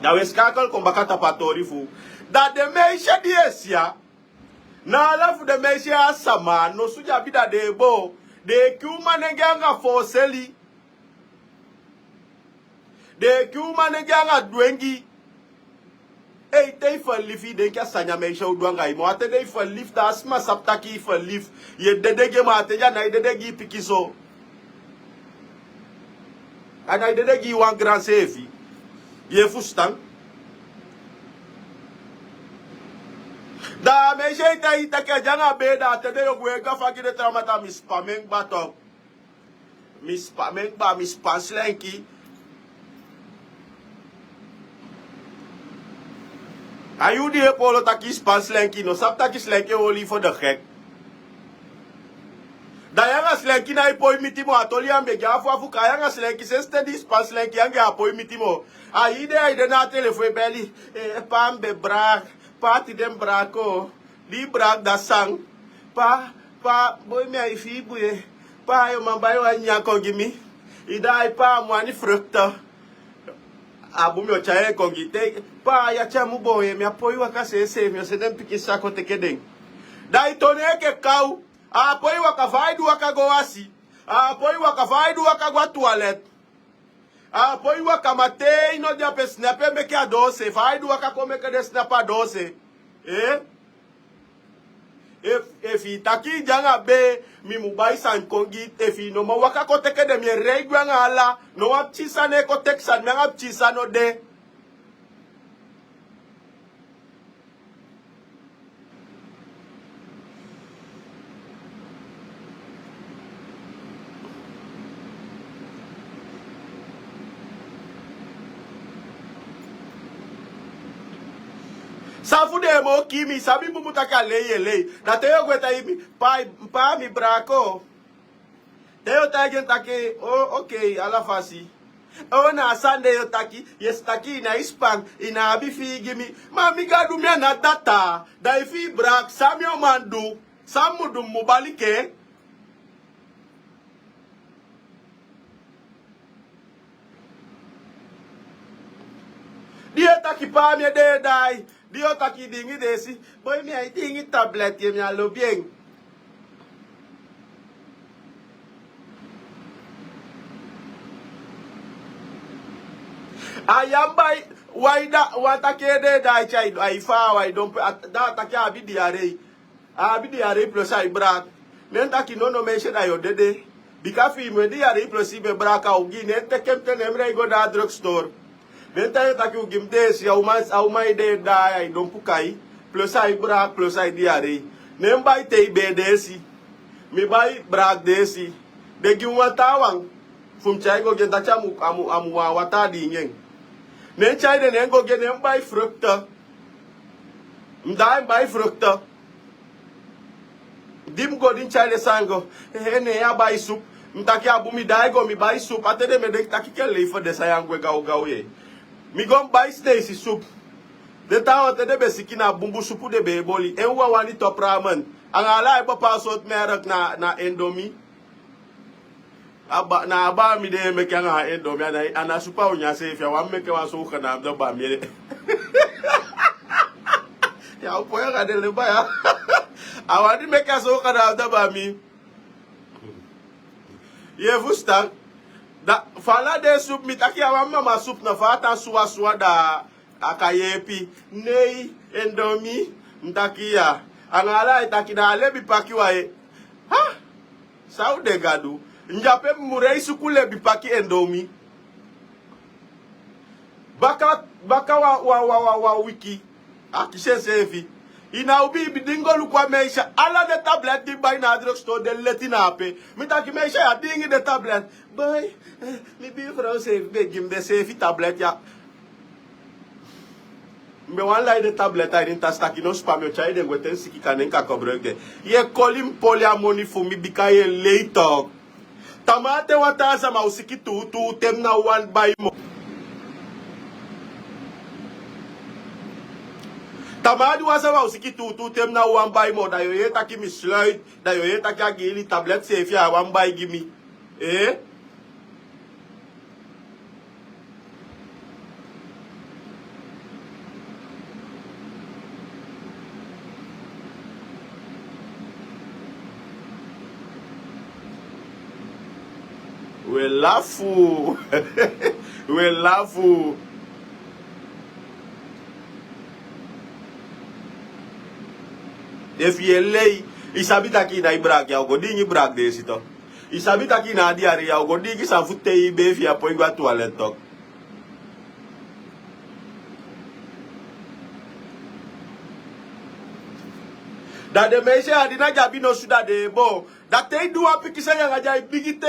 Da u e skakel kon baka tapu a tori fu u. Da den meisje di yu e si ya, na ala fu den meisje ya a sama, nosu di abi, da den e boo. Den e kii uman nenge anga fooseli. Den e kii uman nenge anga dwengi. Ei, te i ferlief, i denki a sani a meisje o du anga i moo. A te de i ferlief, da a sma sabi taki i ferlief. Yu e dede gi en, ma a te de a nái dede gi i pikinso. A nái dede gi i wan gran seefi. Yu e fusutan? Da a meisje e taigi i taki a de anga bee, da a te de yu o gwe gafa gi den traumata. Mi span mi en kba tok. Mi span mi en kba, mi span slenki. A yu di e polo taki i span slenki, no sabi taki slenki e oli yu fu de gek. Da yu anga slenki nái poi miti moo. A toli ya mi be gi afu afu, kaa yu anga slenki sensi ten di i span slenki, yu anga en á poi miti moo. A hii dei ai de na a telefon e beli. Eh, pa, mi be braak. Pa, tide mi braak o. Di i braak, da san? Pa, pa, boi, mi á e fii bun ye. Pa, yu o man bai wan nyanyan kon gi mi? I daai, pa, mi wani fruktu. A bun, mi o tyai en kon gi i. Te, pa, yu á tyai mi bun ye, mi á poi waka seeseefi, mi o sende mi pikin sisa kon teke den. Da i toon en enke kaw. A á poi waka, fa ai du waka go wasi? A á poi waka, fa ai du waka go a tuwalet? A á poi waka, ma te i no de ape, sinapu e meke a doose. Fa ai du waka kon meke den sinapu a doose? Eh? Efu, efu i taki i de anga bee, mi mu bai sani kon gi i. Efu i no man waka kon teke den, mi e rei gwe anga ala. No wan pikin sisa no e kon teke sani, mi anga pikin sisa no de. San fu den e moo kii mi, i sabi bunbun taki a lei yu e lei. Da te yu o gwe taigi mi, pa, pa, mi braak o. Te yu o taigi en taki, o, okei, ala fasi. O, na a sani de yu o taki, yu e si taki i nái span, i ná abi fii gi mi. Ma mi Gadu, mi a ná data. Da efu i braak, san mi o man du? San mi mu du, mi mu bali ke? Di yu e taki pa mi e dede ai. Di yu o taki i dingi deesi. Boi, mi á e dingi tablet ye, mi á lobi en. A ya mi bai, wai da, wan taki e dede ai, tyai, ai fa, wai don pe, a, da a taki a abi diarrhee. A abi diarrhee plus ai braak. Ne mi taki nono, meisje, da yu o dede. Bika fi i mu e diarrhee plus i be braak, a o gi, ne mi teke mi ten, ne mi rei go na a drugstore. Ne mi taigi en taki u gi mi deesi, a uman, a uman e dede ai, ai don pukai. Plus ai braak, plus ai diarrhee. Ne mi bai tei bee deesi. Mi bai braak deesi. Den gi mi wan taawan. Fu mi tyai go gi en, taki a mu, a mu, a mu wan wataa diingi en. Ne mi tyai den, ne mi go gi en, ne mi bai fruktu. Mi daai, mi bai fruktu. Di mi go, di mi tyai den sani go, eh, ne a bai supu. Mi taki a bun, mi daai go, mi bai supu. A te de mi e denki taki enke lei fu den sani ya gwe gawgaw ye. Mi go, mi bai Sineisi supu. Den taawan, te den be siki, na bunbun supu den be e boli. En wawan, wani top ramen. Anga ala a e papa sortu merk na, na Indomie. A ba, na a bami de e meke anga a Indomie, a na, a na supu a o nyan seefi, a wani meke wan zogenaamde bami. Ya o poi anga den leba ya. A wani meke a zogenaamde bami. Yu e fusutan? Da, fa ala den supu, mi taki a wan mama supu, na fa a tan suwasuwa, da a kan yeepi. Nei, Indomie, mi taki ya. Anga ala ai taki na a lebi paki wan e. Ha? San u de, Gadu? Njape, mi mu rei suku lebi paki Indomie. Baka, baka wan, wan, wan, wan, wan wiki. A kisi enseefi. I na ubi, i be dingi go luku a meisje. Ala den tablet di i bai na a drugstore, den leti na ape. Mi taki meisje, yu á dingi den tablet. Boi, eh, mi buurvrouw seefi be gi mi den seefi tablet ya. Mi be wani lai den tablet a ini tasi taki no span, mi o tyai den gwe te mi siki, kande mi kan kobroiki den. Yu e koli mi poli a moni fu mi bika yu e lei tok. Tamaa te wan taa sama o siki tuutuu te mi ná wani bai moo. Tamadi wan sama o siki tuutuu te mi na wan bai moo, da yu o yee taki mi sluit, da yu o yee taki a giili tablet seefi a wan bai gi mi. Ee? We lafu. We lafu. Efu yu e lei, i sabi taki i na i braki, ya o go dingi braki de sito. I sabi taki i na a diari, ya o go dingi san fu tei i be fi i a poi go a tuwalet tok. Da den meisje ya di na den abi nosu da den e boo. Da te i du wan pikin sani anga den ai bigi te,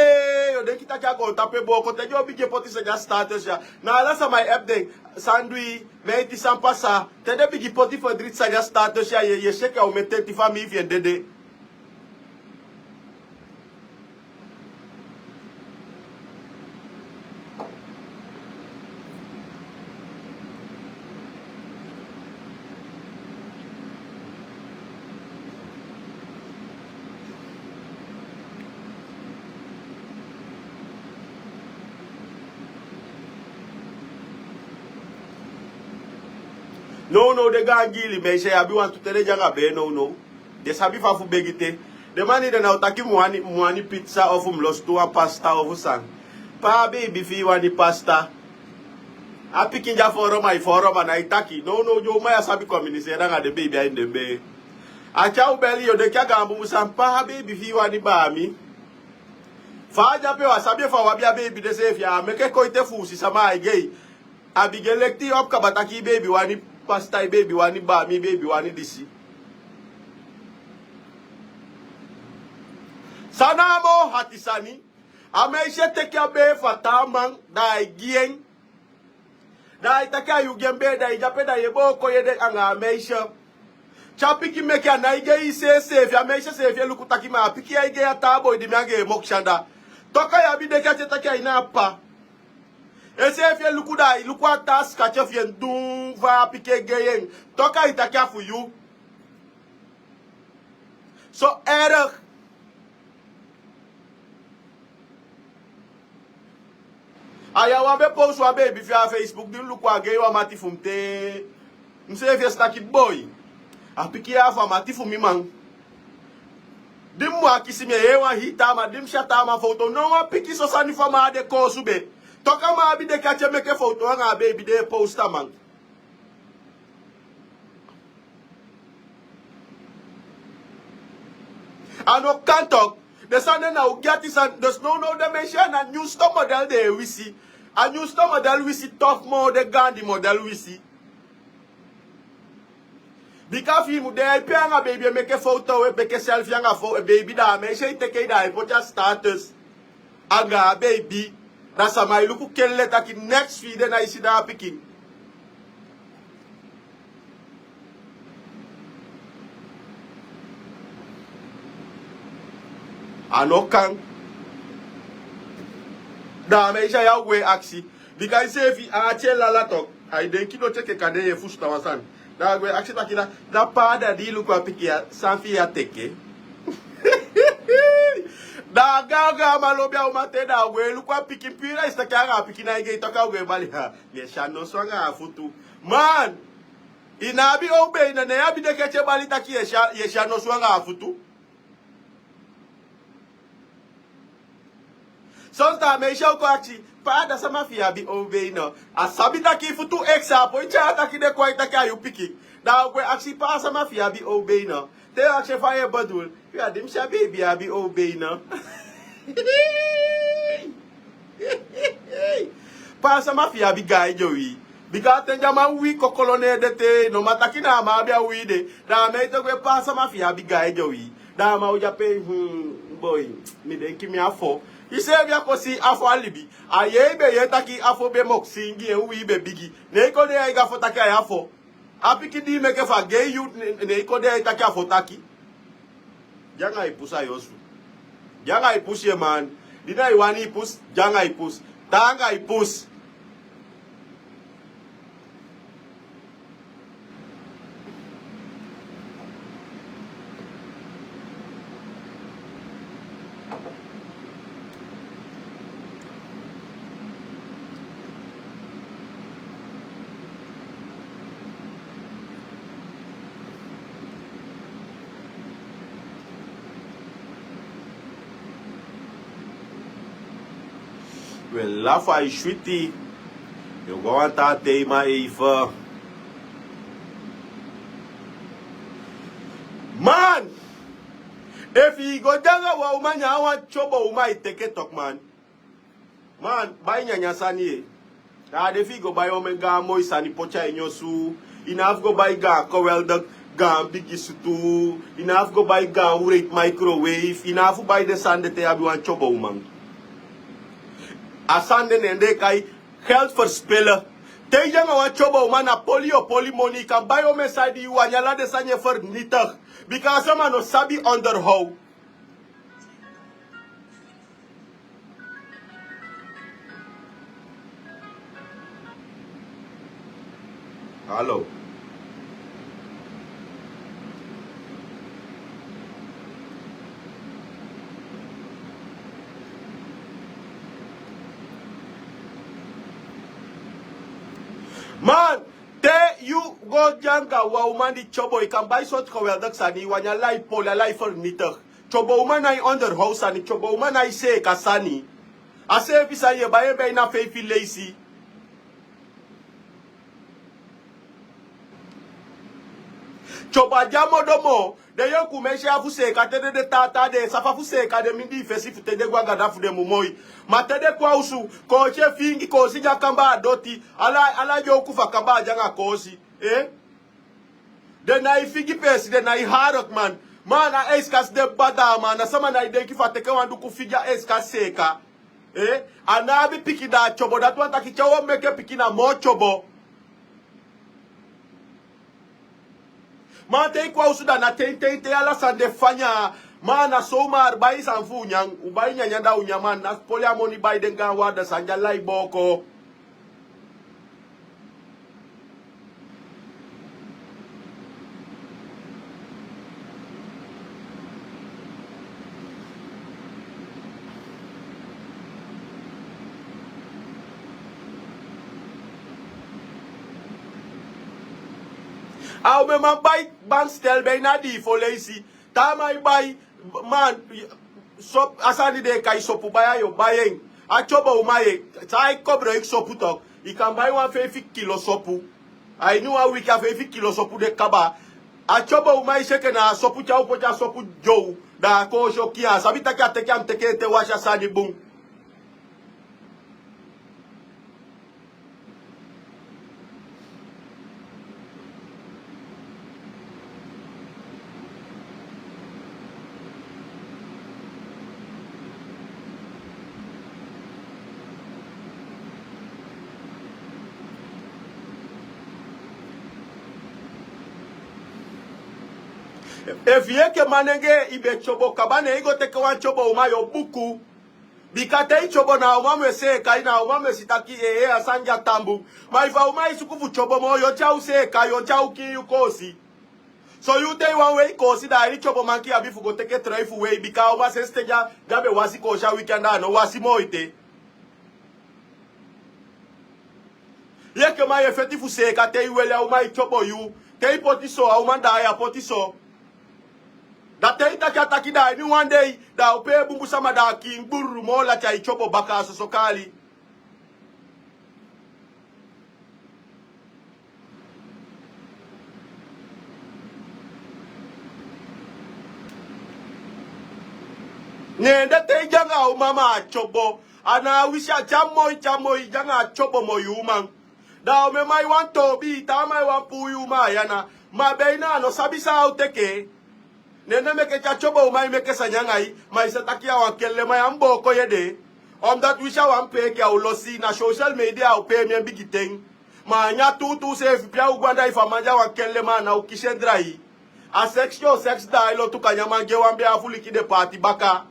yu o denki taki a go tapu e booko te den o bigin e poti sani a status ya. Na ala sama e epi den, san du i, meiti san pasa, te den bigin poti fodriti sani a status ya, yu e, yu e seki a omen tenti famii fi en dede. Nownow den gaan giili meisje ya abi wantu te den de anga bee nownow. Den sabi fa fu begi te. Den man di den na o taki mi wani, mi wani pizza ofu mi losutu wan pasta ofu san. Pe a beibi fi i wani pasta. A pikin di a fooro ma i fooro ma na i taki. Nownow den uman ya sabi kominiseri anga den beibi a ini den bee. A tyai u beli yu o denki a gaan bunbun san pe a beibi fi i wani baami. Fa a de ape yu á sabi efu a o abi a beibi de seefi, a meke koite fu u si sama ai gei. A bigin e lekti yu opu kaba taki i beibi wani pasta, i beibi wani baami, i beibi wani disi. San na a moo hati sani? A meisje teke a bee fu a taa man, da ai gi en. Da ai taki a yu gi en bee, da i de ape da yu e booko yu ede anga a meisje. Te a pikin meke a nái gei seeseefi, a meisje seefi e luku taki ma a pikin ya e gei a taa boi di mi anga en e mokisi anda. Toku ai abi denki a te taki ai na a p'pa. Enseefi e luku da ai luku a taa sikati fi en dun fa a pikin e gei en. Toku ai taki a fu yu. So erg. A ya wan be post wan beibi fi a Facebook di mi luku a gei wan mati fu mi te. Mi seefi e si taki boi. A pikin ya fu a mati fu mi man. Di mi mu a kisi mi e yee wan hii taa man, di mi si a taa man fowtow. No wan pikin so sani fu a man á de koosube. Toku a man abi denki a te meke fowtow anga a beibi de e post a man. A no kan tok. Den sani de na u gi ati sani. Dus nownow den meisje ya na nyunsu model den e wisi. A nyunsu model wisi tofu moo den gaandi model wisi. Bika fi i mu de ya i pe anga beibi e meke fowtow, e meke selfi anga fowtow, beibi da a meisje e teke i da ai poti a status. Anga a beibi, da sama e luku kelle taki neks fi i de na i si da a pikin. A no kan. Da a meisje ya o gwe akisi. Bika enseefi a ati e lala tok. Ai denki doti enke kande yu e fusutan wan sani. Da a gwe akisi taki da, da pe a dadi luku a pikin ya, san fi i a teke. Da a gaangaan man lobi a uman te da a gwe luku a pikin pii da i si taki anga a pikin nái gei toku a gwe bali ha. Yu e si a nosu anga a futu. Man, i ná abi owbeina, ne i abi denki ete bali taki yu e si a, yu e si a nosu anga a futu. Sonta a meisje o kon akisi, pe a da sama fi i abi owbeina. A sabi taki i futu eksi a poi tyai a taki de kon a i taki a yu pikin. Da a o gwe akisi pe a sama fi i abi owbeina. Te yu akisi en fa yu e bedoel. Yu a di mi si a beibi abi owbeina. Pe a sama fi i abi gaan ede uwii. Bika a ten di a man uwii kokolo ne en de te, no man taki na a man abi a uwii de. Da a man ete gwe pe a sama fi i abi gaan ede uwii. Da a man o de ape, hmm, boi, mi denki mi afo. I seefi a kon si afo a libi. A yee i be yee taki afo be mokisi, anga en uwii be bigi. Ne i kon de ya i go afo taki ai afo. A pikin di i meke fu a gei yu, ne, ne i kon de ya i taki afo taki. Di anga i pusu a yu osu. Di anga i pusu ye man. Di na i wani i pusu, di anga i pusu. Taanga i pusu. We lafu a i switi. Yu go wan taa tei man eifen. Man, efu i go de anga wan uman, nyan wan tyobo uman i teke tok man. Man, bai nyanyan sani ye. Da a de fi i go bai omen gaan moi sani poti a ini osu. I na abi fu go bai gaan koweldak, gaan bigi sutu. I na abi fu go bai gaan wreiti microwave. I na abi fu bai den sani de te i abi wan tyobo uman. A sani de nen den e kai geld verspillen. Te i de anga wan tyobo uman, na poli yu o poli moni. I kan bai omen sani di i wani, ala den sani e vernietig. Bika a sama no sabi onderhoud. Hallo. Man, te yu go de anga wan uman di tyobo, i kan bai sortu koweldak sani i wani, ala i poli, ala i vernietig. Tyobo uman nái onderhoud sani, tyobo uman nái seeka sani. A seefi sani yu e bai en bai na feifi leisi. Tyobo á de a modo moo, den yonku uman e si a fu seeka te den de taataa, den e safa fu seeka den mindii fesi fu te den go a gada fu den mu moi. Ma te den kon a osu, koosi e fiingi, koosi de a kambaa doti, ala, ala yonku fu a kambaa de anga koosi. Eh? Den nái figi peesi, den nái harok man. Ma na eiskasi den badaa man, na sama nái denki fu a teke wan duku figi a eiskasi seeka. Eh? A ná abi pikin, da a tyobo, dati wani taki te a o meke pikin na moo tyobo. Ma te i kon a osu da na ten ten ten, ala sani de fanya. Ma na so u mu bai sani fu u nyan, u bai nyanyan da u nyan, ma na poli a moni bai den gaan warda sani di ala e booko. A umeman bai bankstel bai na dii fo leisi. Taa man e bai, man, sop, a sani den e kai sopu, bai a yu o bai en. A tyobo uman ye, san ai kobroiki sopu tok. I kan bai wan feifi kilo sopu. A ini wan wiki a feifi kilo sopu de kaba. A tyobo uman e si enke na a sopu te a o poti a sopu dyow. Da a koosi o kiya, a sabi taki a teke, a mu teke ete wasi a sani bun. Efu yu enke manengee i be tyobo kaba, ne i go teke wan tyobo uman, yu o buku. Bika te i tyobo na a uman mu e seeka i, na a uman mu e si taki, ee, a sani ya tambu. Ma efu a uman e suku fu tyobo moo, yu o tyai u seeka, yu o tyai u kiin yu koosi. So yu te i wan wei koosi, da a ini tyobo manki i abi fu go teke trei fu wei, bika a uman sensi ten ya, ya be wasi koosi a wiki anda a no wasi moo ete. Yu enke man yu e feti fu seeka, te i weli a uman e tyobo yu. Te i poti so, a uman daai a poti so. Da te i taki a taki, da a ini wan dei, da a o pee bunbun sama, da a kiin gbururu moo lati a i tyobo baka, a soso kaali. Ne en de te i de anga a uman, ma a tyobo. A na a wisi a te a moi, te a moi, i de anga a tyobo moi uman. Da a umeman e wani toobi i, taa man e wani puu i uman a yu ana. Ma beina a no sabi san a o teke. Ne en meke te a tyobo uman e meke sani anga i, ma i sa taki a wan kelleman, ya mu booko yu ede. Omdat wisi a wan peeki a o losi, na social media a o pee mi en bigi ten. Ma a nyan tuutuu seefi, pe a o go anda efu a man de a wan kelleman, a ná o kisi en drai. A seksi o seksi daai lontu, kan nyan man gi en wan bee afu liki de paati baka.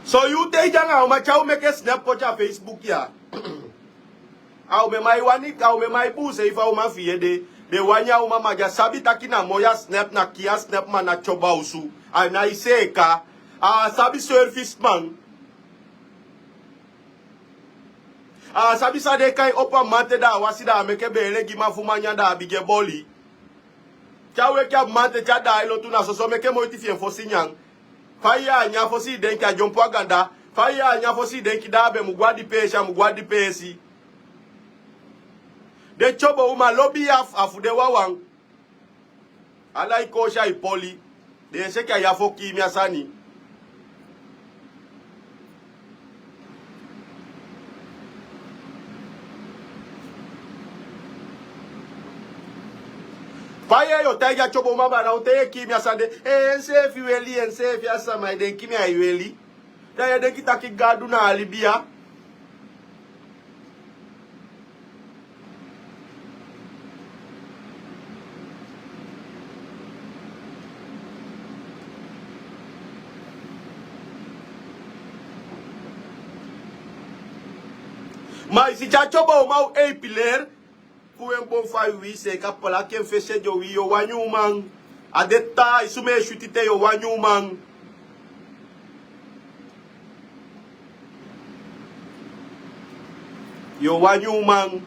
So yu te i de anga a uman, te a o meke snap poti a Facebook ya. A umeman e wani, a umeman e buuse efu a uman fi i ede. Den wani a uman, ma den á sabi taki na moi a snap, na kii a snap, ma na tyobo a osu. A nái seeka. A á sabi service man. A á sabi san den e kai opo a mamanten, da a wasi, da a meke beele gi man fu man nyan, da a bigin e boli. Te a weki a mamanten, te a daai lontu, na soso meke moiti fi en fosi nyan. Fa i yee a nyan fosi i denki a dyompo a ganda. Fa i yee a nyan fosi i denki da a be mu go a di peesi, a mu go a di peesi. Den tyobo uman lobi a fu den wawan. Ala i koosi ai poli. Den e seke a yafo kii mi a sani. Fa yu e, yu o taigi a tyobo uman baka, na u te yu e kii mi a sani de. Ee, enseefi weli, enseefi a sama e denki mi ai weli. Da yu e denki taki Gadu na a libi ya. Ma i si te a tyobo uman o eipileri. Fu wen bon fa yu wi seeka plaki en fesi ede, yu o wani uman. A de taa, i sumee switi te, yu o wani uman. Yu o wani uman.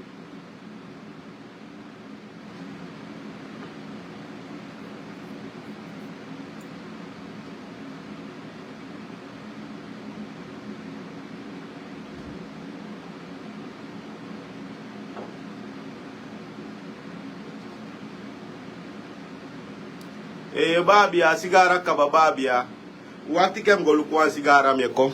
Ee, baabi ya, sigara kaba baabi ya. Wakti, ke mi go luku wan sigara, mi e kon.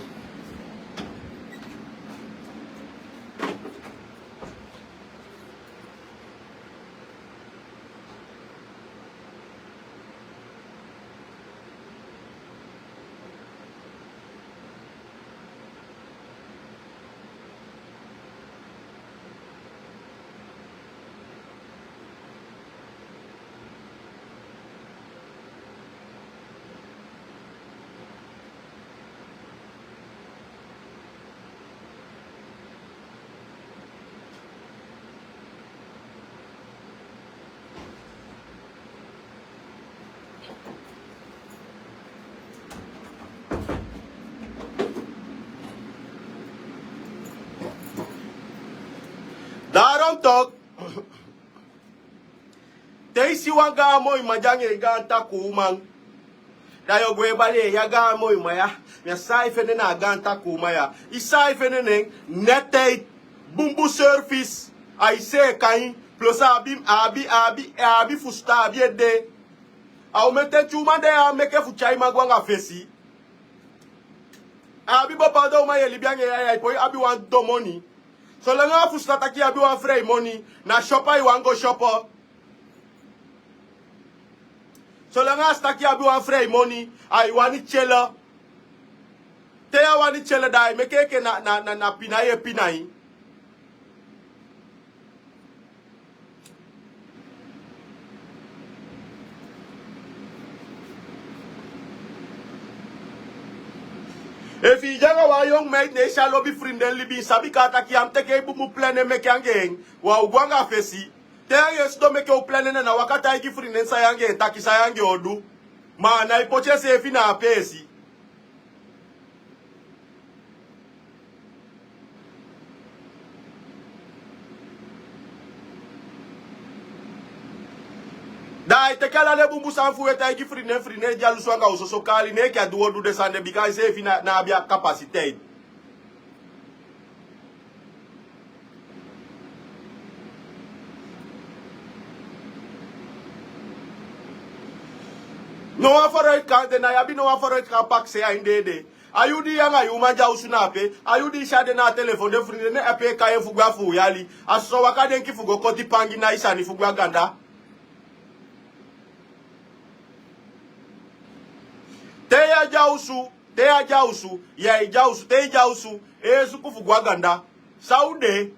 Daarom toch, te i si wan gaan moi man di anga en gaan takuu uman, da yu o go e bali en: ya gaan moi man ya, mi á sabi san ai fende na a gaan takuu uman ya. I sabi san ai fende na en? Netheid. Bunbun service. Ai seeka en. Plus a abi, a abi, a abi, a abi fusutan, a abi ede. A omen ten te uman de ya meke fu tyai man go anga fesi. A abi bepaalde uman yu e libi anga en ya, ya e poi abi wan don moni. Solanga a fusutan taki yu abi wan frei moni, na shop ai wani go shop. Solanga a si taki yu abi wan frei moni, ai wani tyele. Te yu á wani tyele, da ai meke enke na, na, na, na pina yu e pina en. Efu i de anga wan yongu meid, ne i si a lobi frinden libi, i sabi kaa taki yu á mu teke i bunbun plene meke anga en. Wan o go anga fesi. Te yu anga en sidon meke u plene, na waka taigi frinden san yu anga en taki, san yu anga en o du. Ma a nái poti enseefi na a peesi. Da ai teke ala den bunbun sani fu u e taigi frinden, frinden dyalusu anga u soso kaali, ne enke a du u o du den sani de, bika enseefi ná, ná abi a kapasiteit. No wan vooruitgang de, na yu abi no wan vooruitgang pakisei a ini de ede. A yuu di yu anga yu uman de a osu na ape, a yuu di i si a de na a telefon, den frinden ne ape e kai en fu gwe a fuu yali. A soso waka denki fu go koti pangi nai sani fu gwe a ganda. Te yu á de a osu, te yu á de a osu, yu á e de a osu, te i de a osu, e suku fu gwe a ganda. San u de?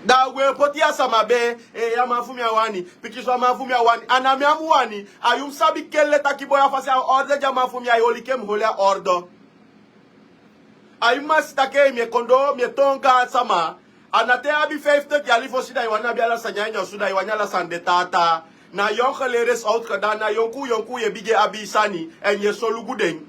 Da a gwe poti a sama bee, ee, a man fu mi á wani, pikinso a man fu mi á wani. A na mi a mu wani, a yu mu sabi kele taki boi, a fasi a orde di a man fu mi e holi, ke mu holi a orde. A i masi taki mi e kon doo, mi e toon gaan sama. A na te i abi feiftiki yali fosi da i wani abi ala sani a ini osu, da i wani ala sani de taa taa. Na yonku leres owtu ka da na yonku yonku yu e bigin abi i sani, èn yu e solugu den.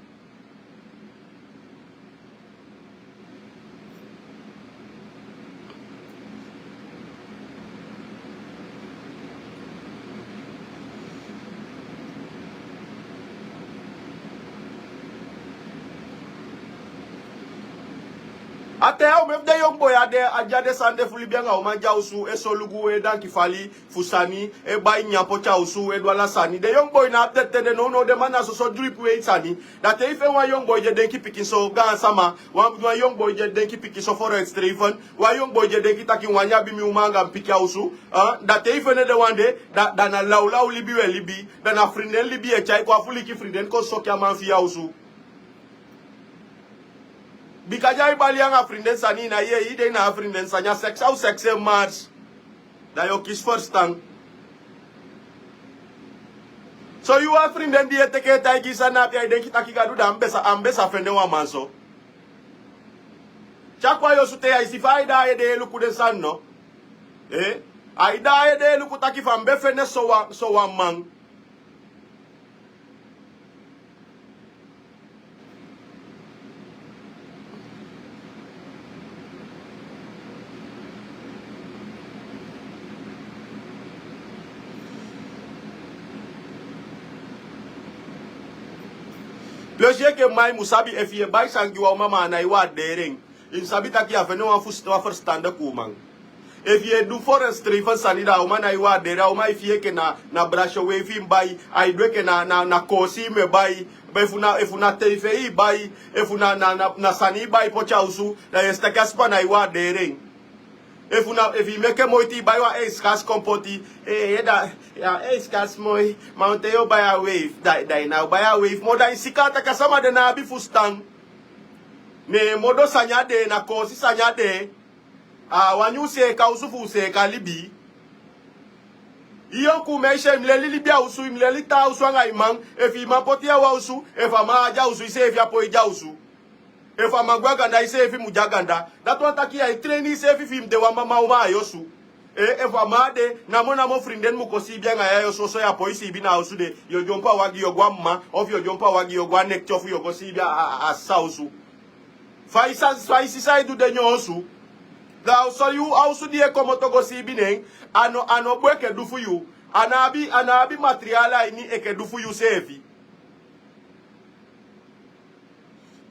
A te a uman fu den yonku boi a de, a de a de sani de fu libi anga uman de a osu, e solugu, e danki fali fu sani, e bai nyan poti a osu, e du ala sani. Den yonku boi na abi den ten de nownow, den man na soso dripi wei sani. Da te i feni wan yonku boi di e denki pikinso, gaan sama, wan, wan yonku boi di e denki pikinso, vooruitstrevend, wan yonku boi di e denki taki mi wani abi mi uman anga mi pikin a osu, ah, da te i feni den wan de, da, da na lawlaw libi wi e libi, da na frinden libi yu e tyai kon, a fu leki frinden kon soki a man fi yu a osu. Bika di a e bali anga frinden sani, na yu e, yu de na a frinden sani, a seks, a o seks en mars. Da yu o kisi ferstan. So yu a frinden di e teke e taigi i sani na ape, a e denki taki Gadu, da a mu be sa, a mu be sa fende wan man so. Tyai kon a yu osu te yu e si fa a e daai ede e luku den sani no. Eh? A e daai ede e luku taki fa a mu be fende so wan, so wan man. Plus yu enke mma i mu sabi, efu yu e bai sani gi wan uman ma a nái waardeer en, i mu sabi taki yu á fende wan fus-, wan verstandige uman. Efu yu e du vooruitstrevend sani, da a uman nái waardeer en. A uman e fii enke na, na brasyo wei fi i mu bai, ai du enke na, na, na koosi i mu e bai, efu na, efu na tv i bai, efu na, na, na, na sani i bai poti a osu, da yu e si taki a sma nái waardeer en. Efu na, efu i meke moiti i bai wan ijskast kon poti, eh, eh, da, ya, ijskast moi, ma on ten yu o bai a wave, da, da i ná o bai a wave moo, da i si kaa taki a sama de ná abi fustan. Ne modo sani a de, na koosi sani a de. A wani u seeka osu fu u seeka libi. I yonku meisje, i mu leli libi a osu, i mu leli tan a osu anga i man. Efu i man poti yu a wan osu, efu a man á de a osu, iseefi á poi de a osu. Efu a man gwe a ganda, iseefi mu de a ganda. Dati wani taki yu e train iseefi fi i mu de wan mama uman a yu osu. Eh, efu a man á de, namo namo frinden mu kon siibi anga yu a yu osu, so yu á poi siibi na a osu de. Yu o dyompo a wagi, yu o go a mma, ofu yu o dyompo a wagi, yu o go a nekiti, ofu yu o go siibi a, a, a, a sisa osu. Fa i sa, fa i sisa e du de neen osu. Da a osu, yu, a osu di yu e komoto go siibi neen, a no, a no bun enke du fu yu. A ná abi, a ná abi materiaal a ini enke du fu yu seefi.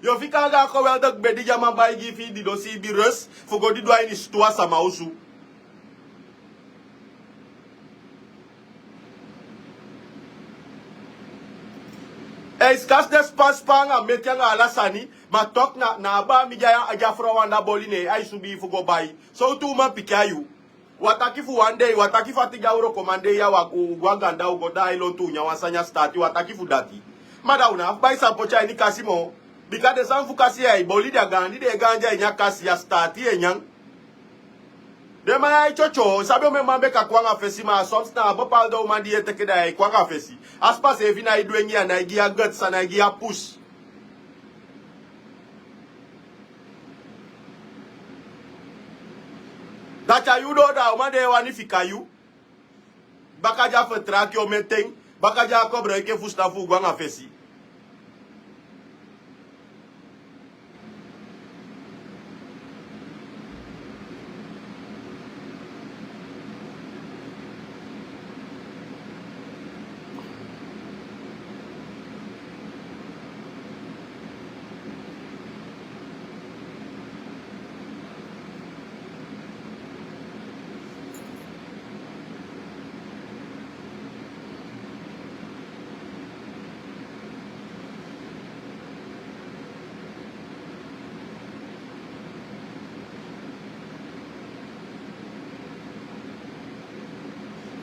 Yu o fika anga a geweldig bedi di a man bai gi i fi i didon siibi rust, fu go didon a ini sutuu a sama osu. Ijskast de span span anga meti anga ala sani, ma toch na, na a baa mi di a, di a frow anda boli ne ai subi i fu go bai. Sowtu uman pikin a yu? U á taki fu wan dei, u á taki fu a tigya u wroko man dei ya, u á go a ganda u go daai lontu u nyan wan sani a sitaati, u á taki fu dati. Ma da u ná abi bai san poti a ini kasi moo. Bika den sani fu kasi ya e boli, den a gaandi den e gaandi a ini a kasi, a sitaati e nyan. Den man ya e tyotyo, i sabi omen man be kan kon anga fesi, ma soms na a bepaalde uman di yu e teke da yu e kon anga fesi. A sma seefi nái dwengi, a nái gi yu a guts, a nái gi yu a push. Da te a yu doo, da a uman de e wani fika yu. Baka di a fertraaki omen ten, baka di a koboloiki en fusutan fu u go anga fesi.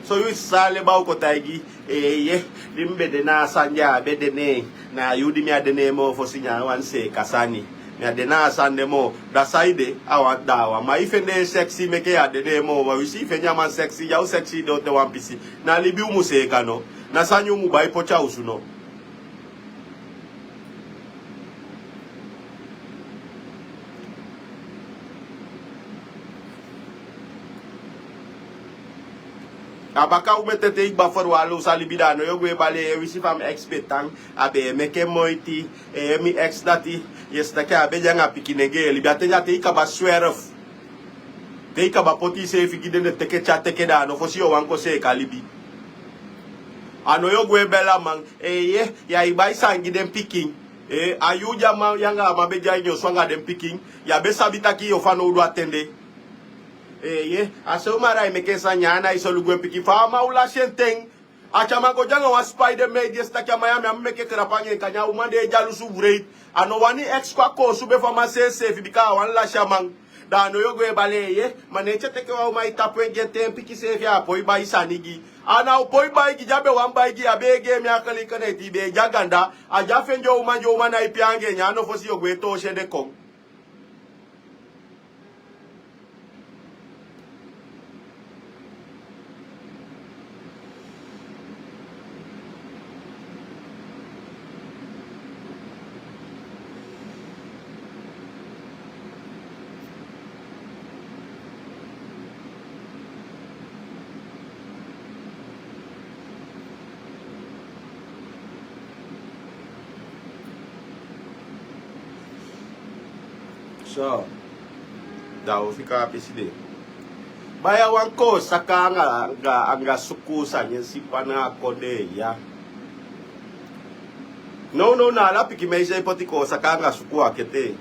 So yu si san a leba o kon taigi, eeye, di mi be de na a sani de, a á be de ne en. Na yu di mi á de ne en moo fosi, nyan wan seeka sani. Mi á de na a sani de moo. Da saide, a wan, da a wan man i fende sexy meke yu á de ne en moo. Ma wi si i fende a man sexy, ya u sexy de o te wan pisi. Na libi u mu seeka no. Na sani u mu bai poti a osu no. A baka u mete te i kba ferwali u sa libi da a no yu o gwe bali e winsi fa mi ex be tan. A be e meke moiti. E mi ex dati. Yu e si taki a be de anga pikinenge e libi a ten di a te i kaba swerf. Te i kaba poti iseefi gi den de teke te a teke da a no fosi yu o wani kon seeka libi. A no yu o gwe beli a man. Eeye. Yu ai bai sani gi den pikin. A yuu di a man yu anga a man be de a ini osu anga den pikin. Yu á be sabi taki yu o fanowdu a ten de. Eeye. A se umara e meke en sani nyan na i solugu en pikin fa a man o lasi en ten. A tyama go de anga wan sipai den mei di e si taki a man ya mi á mu meke karapu anga en kanya a uman de e dyalusu wreiti. A no wani eksi kon a koosube fu a man seeseefi bika a wani lasi a man. Da a no yu o gwe bali eeye. Ma ne e te teke wan uman e tapu en gi en te en pikin seefi a poi bai sani gi. A na o poi bai gi di a be wani bai gi a be e gi en mi akali ika na eti i be e de a ganda. A di a fende o uman di o uman na ipi anga en nyan a no fosi yu o gwe toosi ede kon. So da u fika a pisi de. Baya wan koo saka anga sukuu sani en sipa na a kondee ya. Nownow na ala pikin mei sei poti koo saka anga sukuu a ketee.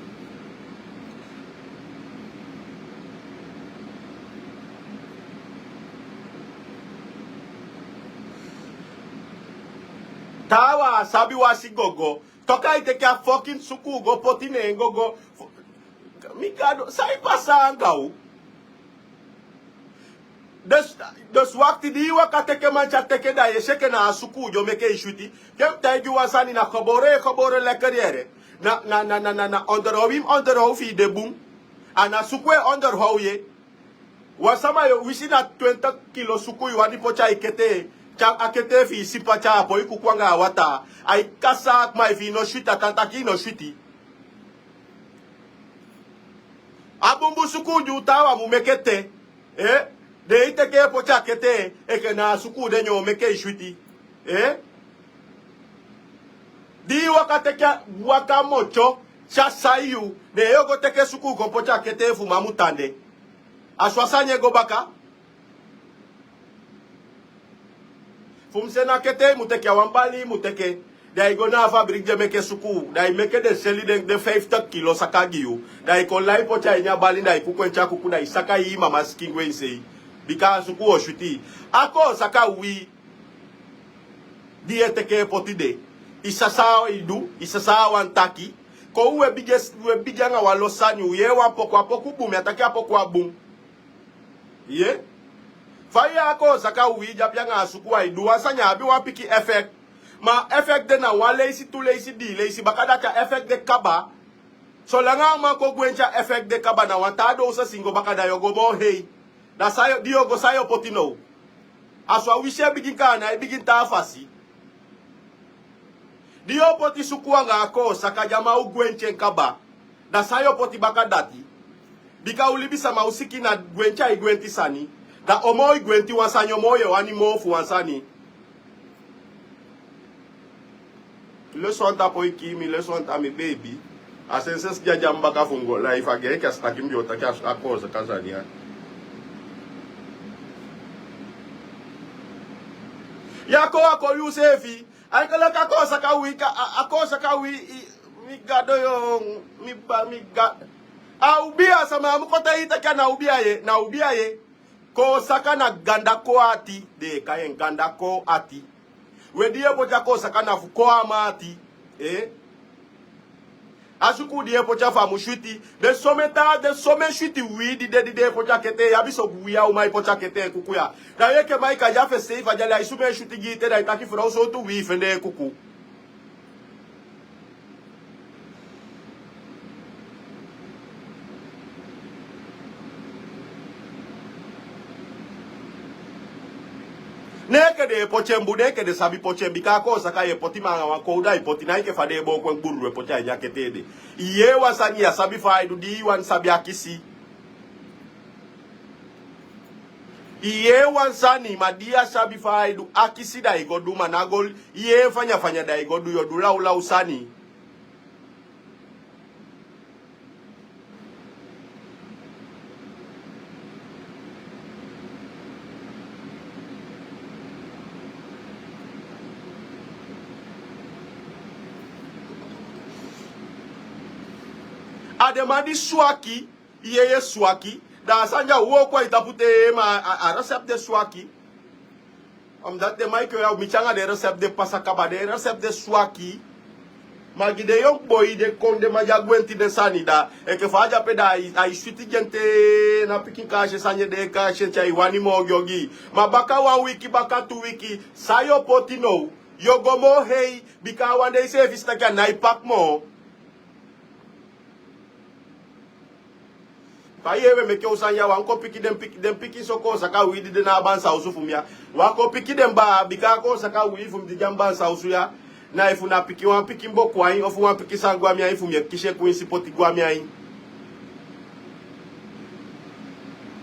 Taawan a sabi wasi gogo. Toku ai teke a fokin sukuu go poti ne en gogo. Mi gado san e pasa anga u? Dus wakti di i waka teke man te a teke da yu e si enke na a sukuu di o meke i switi. Te mi taigi wan sani na koboro e koboro lekker yere. Na na na na na na onderhow i mus onderhow fi i de bun. A na sukuu e onderhow ye. Wan sama yu o wisi na twenti kilo suku yu wani poti a i ketee. Te a ketee fi i sipa te a poi kuku anga a wataa. A i kasaa kma efu i no switi a tan taki i no switi. A bunbun suku di u taawan mu meke te. Den e teke e poti a ketee. Enke na a suku den nyan o meke i switi. Di i waka teke waka motyo te a sai yu. Den e o go teke suku kon poti a ketee fu man mu tan de. A so a sani e go baka. Fu mi seni a ketee i mu teke a wan bali i mu teke. Da i go na a fabriki di e meke suku da i meke den seli den feifiteki kilo saka gi yu. Da i kon lai poti a ini a bali da i kuku en te a kuku da i saka i mama sikin gwe ini sei. Bika a suku o switi. A kon o saka wi. Di i e teke e poti de. I sasa i du i sasa a wan taki. Kon u e bigi anga wan lo sani u yee wan poku a poku bun mi a taki a poku a bun. Fa i e a kon o saka uwii di abi anga a suku a e du wan sani a abi wan pikin efek. Ma a efek de na wan leisi tu leisi dii leisi baka dati a efek de kaba. Solanga a man kon gwenti a efek de kaba na wan taa dowse singo baka da yu o go moo hei. Da san yu o go san yu o poti now? A so a wisi e bigin kaa na e bigin taa fasi. Di yu o poti suku anga a koo saka di a man o gwenti en kaba. Da san yu o poti baka dati? Bika u libisama u siki na gwenti a i gwenti sani. Da omoo i gwenti wan sani omoo yu e wani moo fu wan sani. Lesu anta poi kii mi lesu anta mi beibi. A senses di a di a mi baka fu mi go lai fu a gei enke a si taki mi di o taki a koosaka sani ya. Ya kon a kon yuseefi. A enke leki a koosaka wi ka a koosaka wi. Mi gado yo. Mi ba mi ga. A ubi a sama a mu kote i taki a na ubi a ye na ubi a ye. Koo saka na ganda koo ati. Den e kai en ganda koo ati. We di yu e poti a koo saka na fu koo a man ati. A sukuu di yu e poti a fu a mu switi. Den somen taa den somen switi wii di de di den e poti a ketee yu abi so gu wii a uman e poti a ketee kuku ya. Da yu enke man i kan di a fesei fu a di a lai sumee switi gi i te da i taki frow sowtu wii fende e kuku. Ne enke den e poti en bun ne enke den sabi poti en bika a koosaka yu e poti ma anga wan kowda i poti na enke fa den e booko en gburu e poti a ini a ketee de. I yee wan sani yu a sabi fa a e du di i wani sabi a kisi. I yee wan sani, ma di yu á sabi fa ai du, akisi da i go du, ma ná go yee fanyafanya da i go du, yu o du lawlaw sani. A den man di swaki, i yeye swaki, da a sani ya wooko a i tapu te, ma a, a resept de swaki. Omdat den man enke ya, mi tyanga den resept de pasa kaba, den resept de swaki. Ma gi den yonku boi, den kon, den man di a gwenti den sani da, enke fa a de ape da, a e, a e switi gi en te, na pikin kaasi e sani ede, kaasi e tyai wani moo gi ogii. Ma baka wan wiki, baka tu wiki, san yu o poti now, yu o go moo hei, bika a wan dei seefi si taki a nái paki moo. Fa yu e, we meke u sani ya, wan kon piki den piki, den pikin so kon saka uwii di de na a bansa osu fu mi ya. Wan kon piki den baa, bika a kon saka uwii fu mi di de a mi bansa osu ya. Na efu na piki wan pikin boku ain, ofu wan pikin san gwe a mi ain fu mi e kisi en kwinsi poti gwe a mi ain.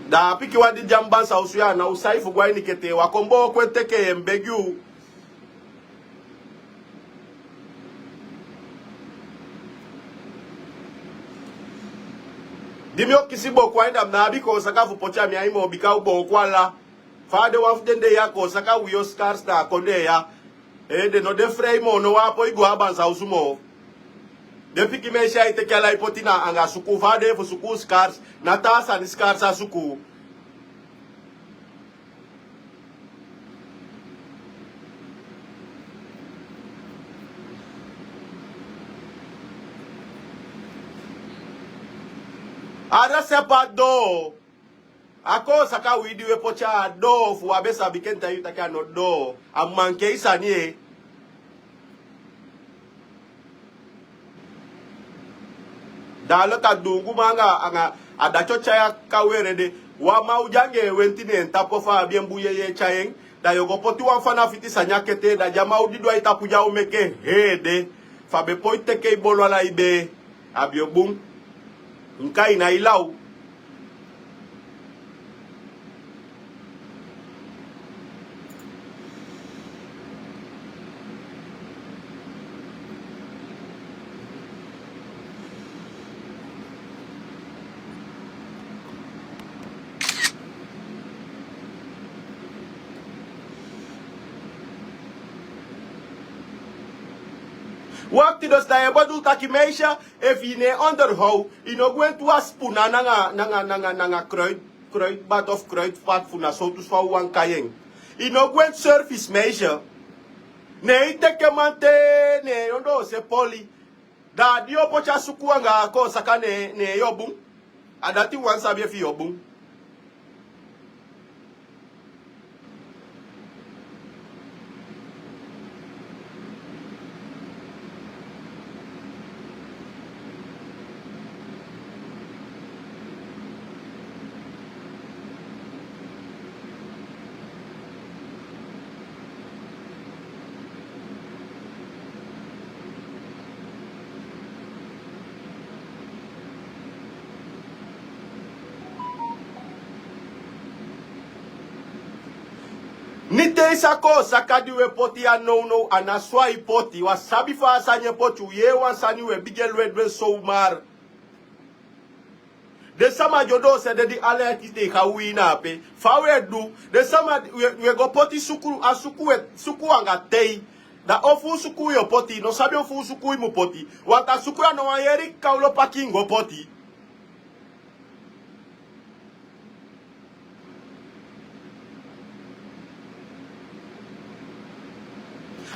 Da a pikin wan di de a mi bansa osu ya, na u sai fu gwe a ini kete, wan kon booko en teke en begi u. Di mi o kisi booko ain, da mi ná abi kon saka fu poti a mi ain moo, bika u booko ala. Fa a de wan fu den dei ya kon saka wi o sikars na a kondee ya. Ee, den no de frei moo, no wan poi go a bansa osu moo. Den pikin mensi ai teke ala e poti na anga sukuu, fa a de fu sukuu sikars, na taa sani sikars a sukuu. A resept a doo. A kon saka uwii di we poti a doo fu wan be sabi ken tai yu taki a no doo. A mankei sani e. Da a leki a dungu man anga, anga a dati o tyai a kawere de. Wan man o de anga en wenti ne en tapu, fa a abi en bun yeye e tyai en. Da yu o go poti wan fana fiti sani a kete, da di a man o didon a i tapu di a o meke hee ede. Fa be poi teke i bolo ala i bee. A be o bun. Nkai na i law. Wakti, dus da yu e bedoel taki meisje, efu i no e onderhoud, i no gwenti wasi puna nanga, nanga, nanga, nanga kruid, kruidbad of kruidvat fu na sowtu fa u wani kai en. I no gwenti service meisje. Ne i teke man te, ne yu o doose poli. Da di yu o poti a suku anga a kon saka, ne, ne yu o bun. A dati u wani sabi efu yu o bun. Ni te i sa kon saka di we poti ya nownow, a na so a e poti. Wi á sabi fa a sani e poti. U yee wan sani, we bigin e lwe du en sowmar. Den sama di o doose de di ala e kisi den e kai wi na ape. Fa we du, den sama, we, we go poti suku, a suku, we suku anga tei. Da ofu suku yu o poti, no sabi ofu suku yu mu poti. Want a suku ya no wan yeri kawlo paki yu go poti.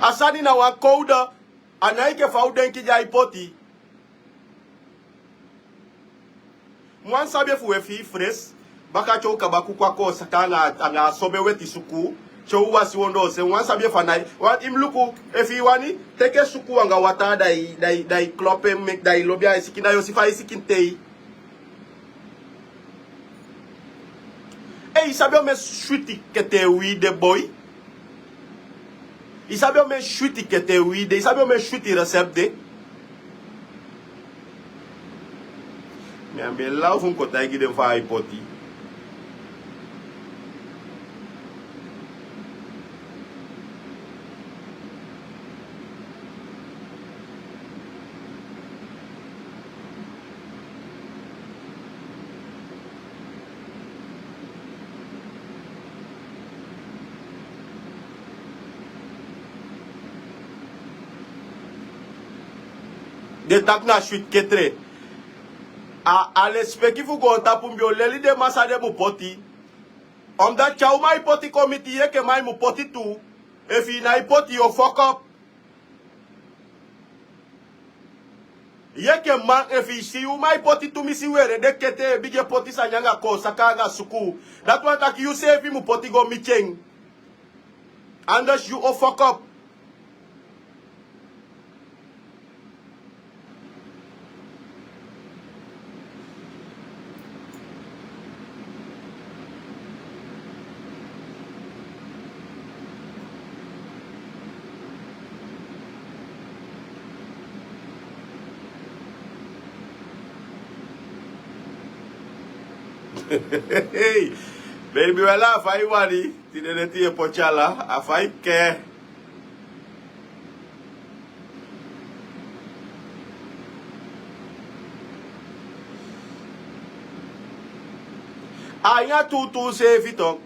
A sani na wan kowda, a na enke fa u denki di a e poti. Mi wani sabi efu we fii fres, baka te u kaba kuku a kon saka anga, anga sobe weti suku, te u wasi u ondoo se, mi wani sabi efu a nái, wan, i mu luku, efu i wani, teke suku anga wataa da i, da i, da i klopu en, meki, da i lobi a i sikin, da yu o si fa i sikin tei. Ei, i sabi omen switi kete wi de, boi? I sabi omen switi kete wi de? I sabi omen switi resept de? Mi á be law fu mi kon taigi den fa a e poti. Den taki na switi ketre. A a lespeki fu goontapu mi be o leli den man san den mu poti. Omdati te a uman e poti kon miti yu enke man yu mu poti tu. Efu yu nái poti yu o fokop. Yu enke man efu yu si yu uman e poti tumisi were den kete e bigin e poti sani anga koosaka anga suku. Dati wani taki yuseefi mu poti go miti en. Anders yu o fokop. Beibi wela a fa i wani. Tide neti yu e poti ala a fa i ke. A ini a tuutuu seefi tok.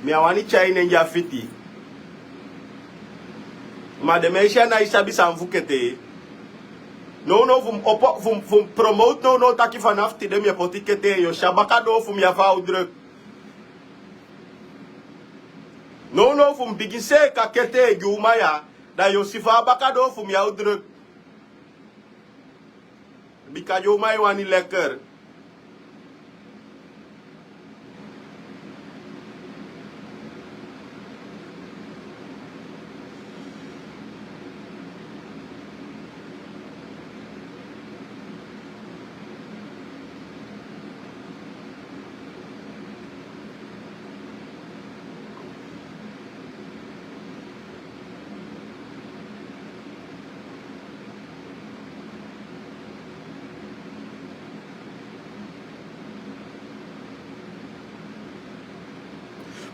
Mi á wani tyai nen gi a fiti. Ma den meisi ya nái sabi san fu ketee. Nownow fu mi opo fu mi promote nownow taki fanafu tide mi e poti ketee yu o si a baka doo fu mi ya fa a o druk. Nownow fu mi bigin seeka ketee gi uman ya, da yu o si fa a baka doo fu mi ya o druk. Bika yu o man e wani lekker.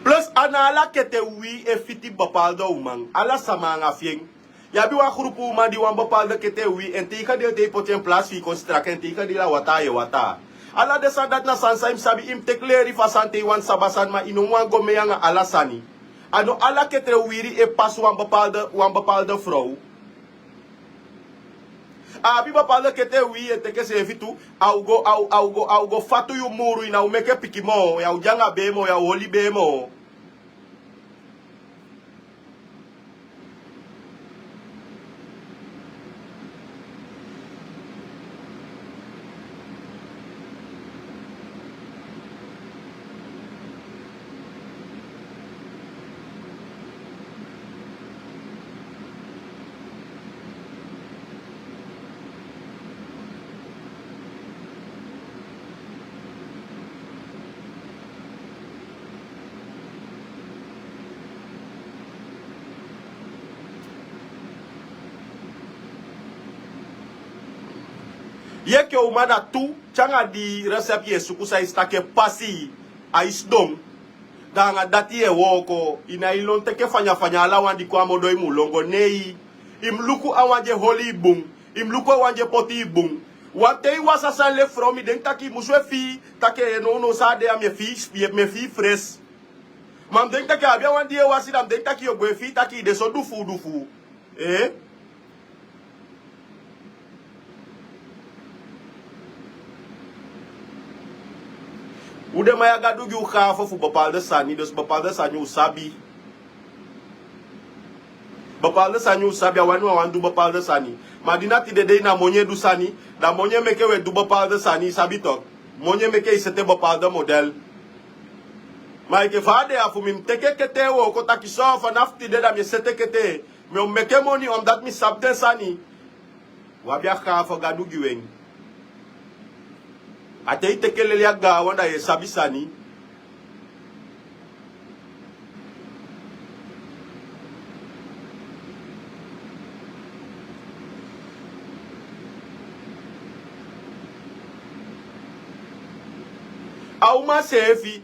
Plus a na ala kete wi e fiti bapaldo uman ala sama anga fi en. Yu abi wan grupu uman di wan bapaldo kete wi en te yu ka den te yu poti en plasi fu yu kon straki en te yu ka den la wataa yu e wataa. Ala den sani dati na sani san yu mus sabi yu mus teki leri fu a sani te yu wani sabi a sani ma yu no mus wani go mei anga ala sani. A no ala kete wiri e pasi wan bapaldo wan bapaldo frow. A abi bapaldo kete wi yu e teke seefi tu. A o go a o go a o go fatu yu muuru yu na o meke piki moo yu a o de anga bee moo yu a o holi bee moo. Yu enke uman na tu te anga di resepi yu e suku san yu si taki e pasi yu ai sidon. Da anga dati yu e wooko yu nái lon teke fanyafanya ala wan di kon a modo yu mu lon go nei. Yu mus luku a wan di e holi yu bun. Yu mus luku a wan di e poti yu bun. Wanten yu wasi a sani leki frow mi denki taki yu musu e fii taki ee nownow san a de ya mi e fii fresi. Ma mi denki taki a abi a wan di yu e wasi da mi denki taki yu o go e fii taki yu de so dufuu dufuu. U den man ya gadu gi u kaafo fu bapalde sani dus bapalde sani u sabi. Bapalde sani u sabi a wani u a wani du bapalde sani. Ma di na tide dei na moni e du sani. Da moni e meke u e du bapalde sani i sabi tok. Moni e meke i sete bapalde model. Ma enke fa a de ya fu mi mi teke ketee wooko taki so fanafu tide da mi e sete ketee. Mi o meke moni omdati mi sabi den sani. U abi a kaa fo gadu gi u en. A te i teke leli a gaawan da yu e sabi sani. A uman seefi.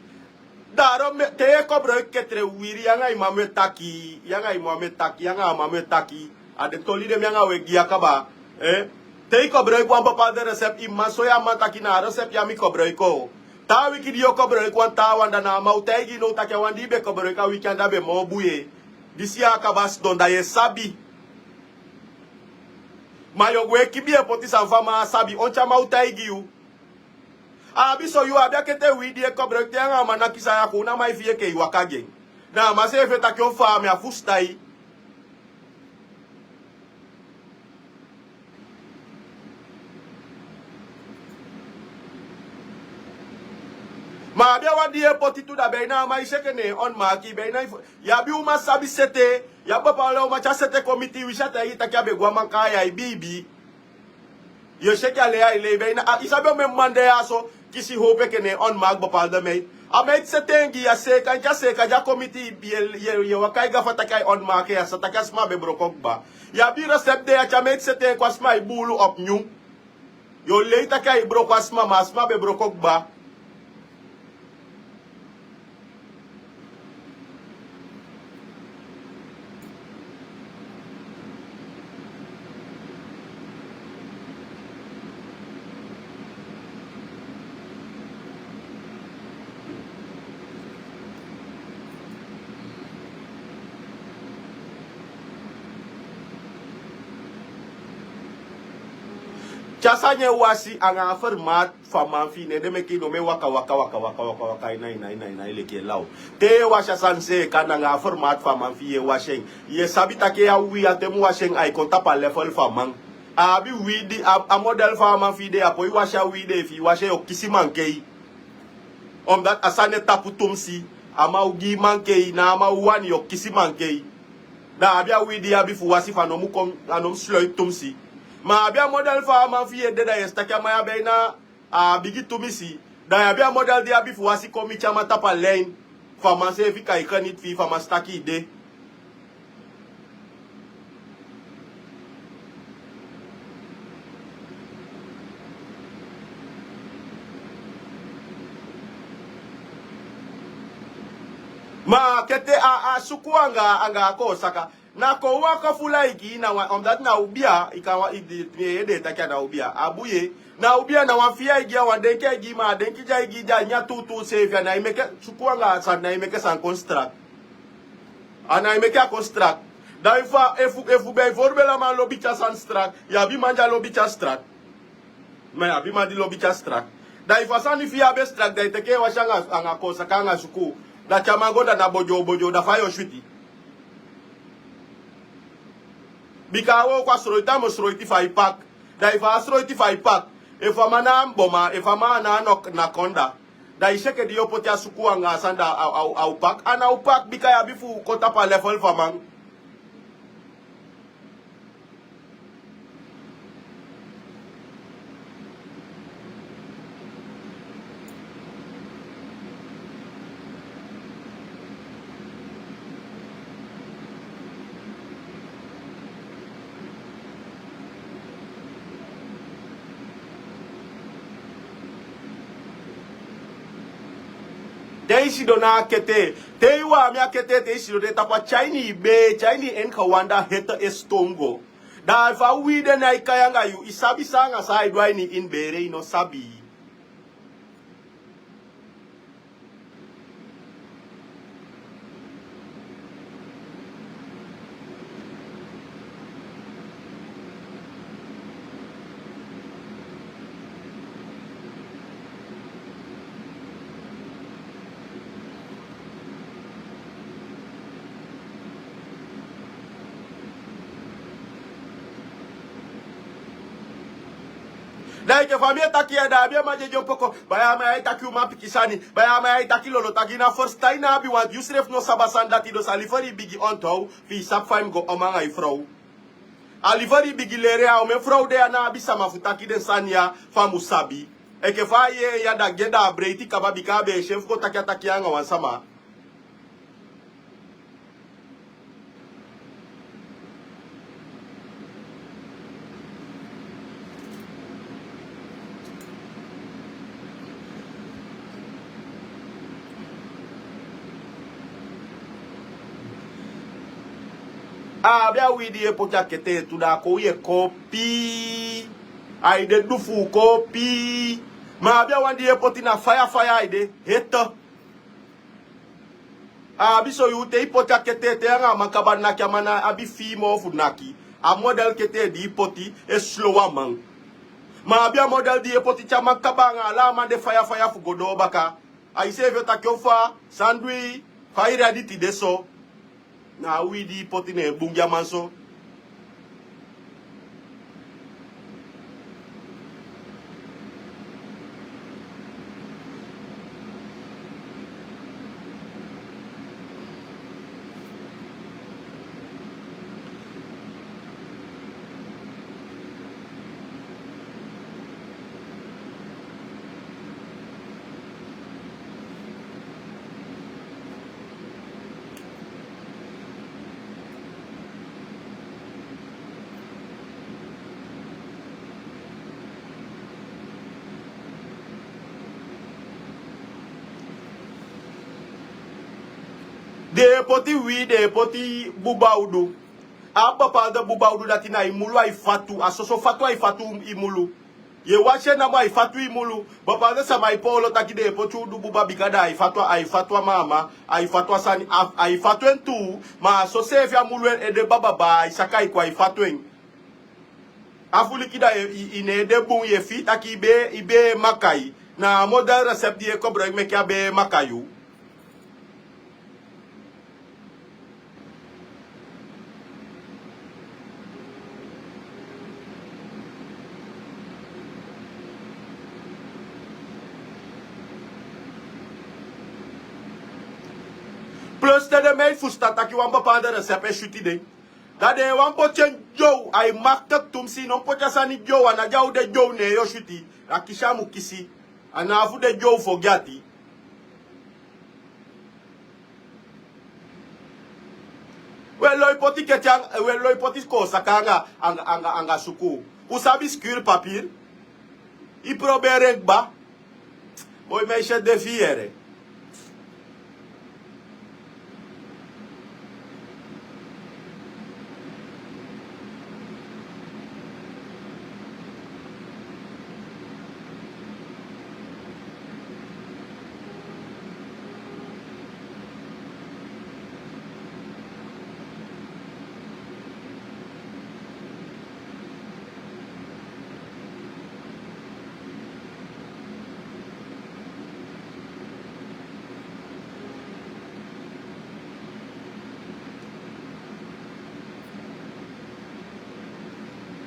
Daaro te yu e kobroiki ketre wiri yu anga yu mama e taki yu anga yu mama e taki yu anga a mama e taki. A den toli de mi anga u e gi yu a kaba. Te yu kobroiki wan bapalde resepi i mama soi a man taki na a resepi ya mi kobroiki o. Taa wiki di yu o kobroiki wan taawan da na a man o taigi yu now taki a wan di yu be kobroiki a wiki anda be moo bun ye. Disi ya a kaba sidon da yu e sabi. Ma yu o gwe kibi e poti san fu a man a sabi onti a man o taigi yu. A abi so yu abi a kete wii di e kobroiki te anga a man na kisi a yaku na man e fii enke yu waka gi en. Na a man seefi e taki on fa a mi a fusutan yu. Ma a abi a wan di yu e poti tu da be yu na a man e seke ne en on maaki be yu na yu abi uman sabi sete. Yu abi bapala uman te a sete kon miti yu wisi a taigi yu taki a be go a man kaa ya e biibi. Yu o seki a lei a e lei be yu na a i sabi omen man de ya so. Kisi howpu enke ne en on maaki bapala de mei. A mei ti sete en gi yu a seeka en te a seeka di a kon miti yu e waka e gafa taki a e on maaki ya sa taki a sma be broko kba. Yu abi resepi de ya te a mei ti sete en kon a sma e buulu op nyun. Yu o lei taki a e broko a sma ma a sma be broko kba. Te a sani e wasi anga a fermaati fu a man fi yu ne den meke yu no mu e waka waka waka waka waka waka ini a ini a ini a ini a ini leki e law. Te yu e wasi a sani seeka nanga a fermaati fu a man fi yu e wasi en. Yu e sabi taki a wii a te mu wasi en a e kon tapu a lefel fu a man. A abi wii di a model fu a man fi yu de a poi wasi a wii de efu yu wasi en yu o kisi mankei. Omdati a sani e tapu tumsi. A man o gi yu mankei na a man o wani yu o kisi mankei. Da a abi a wii di yu abi fu wasi fu a no mu kon a no mu sloiti tumsi. Ma a abi a model fu a man fi yu e de da yu e si taki a man ya be na a bigi tumisi. Da yu abi a model di yu abi fu wasi kon miti a man tapu a lein. Fu a man seefi kai geniti fi yu fu a man si taki yu de. Ma kete a suku anga anga a koo saka. Na kon wan kon fu laiki na wan omdati na ubia i kan wan i di mi e de taki a na ubia a bui. Na ubia na wan fii a e gi a wan denki a e gi ma a denki di a e gi di a nyan tuutuu seefi a na e meke suku anga a sani na e meke sani kon strak. A na e meke a kon strak. Da efu a efu efu ben e forbel a man lobi tyari sani strak. Yu abi man di a lobi tyari strak. Ma yu abi man di lobi tyari strak. Da efu a sani fi yu a be strak da yu teke yu e wasi anga kosaka anga suku. Da te a man go da na bodyo bodyo da fa yu o switi. Bika a wooko a sroiti a mu sroiti fu a e pak. Da efu a sroiti fu a e pak efu a man na a mboma efu a man a na a noki na konda. Da i seke di yu o poti a suku anga a sani da a o pak a na o pak bika yu abi fu kon tapu a lefel fu a man. Te i sidon na a kete te i wami a kete te i sidon de tapu a tyai na i bee tyai na i en ka wanda hete e stongo. Da efu a wii de na i kai anga yu i sabi san anga san a e du a ini i ini bee rei no sabi. Da enke fa mi e taki ya da a be man dyedyon poko. Bai a man ya e taki uman pikin sani. Bai a man ya e taki lolo taki na fosi tan i na abi wanti yu srefi no sabi a sani dati dosi a liferi i bigi ontow. Fi i sabi fa i mu go omo anga i frow. A liferi i bigi leri a omen frow de ya na abi sama fu taki den sani ya. Fa a mu sabi enke fa a yee en ya da gi en da a breiti kaba bika a be e si en fu go taki a taki ya anga wan sama. A abi a wii di yu e poti a ketee tu da a kon wi e koo pii. A e de du fu u koo pii. Ma a abi a wan di yu e poti na faya faya a e de hete. A abi so yu te i poti a ketee te yu anga a man kaba naki a man na abi fii moo fu naki. A model ketee di i poti e slow a man. Ma a abi a model di i e poti te a man kaba anga ala a man de faya faya fu go doo baka. A i seefi o taki o fa san du i fa i radi tide so. Na a uwii di i poti ne en bun gi a man so. Den e poti wi den e poti buba udu. A bapalda buba udu dati na i mulu ai fatu a soso fatu ai fatu i mulu. Ye wasi en namo ai fatu i mulu. Bapalda sama ai poolo taki den e poti udu buba bika da ai fatu ai fatu a mama ai fatu a sani ai fatu en tuu. Ma a soso efi a mulu en ede bababa ai saka ai kon ai fatu en. A fu liki da i ne e de bun ye fii taki i be e makai. Na a model resept di ye kobro i meke a be e makai yu. Plus te den mei fusta taki wan bapalda resept e switi den. Da den e wani poti en dyow ai maktik tumsi i no mu poti a sani dyow a na di a o de dyow ne en yu o switi. A kisi a mu kisi. A na a fu de dyow fu o gi ati. We lo i poti keti anga we lo i poti koosaka anga anga anga suku. U sabi skiri papiri. I proberi en kba. Moi meisje de fi yere.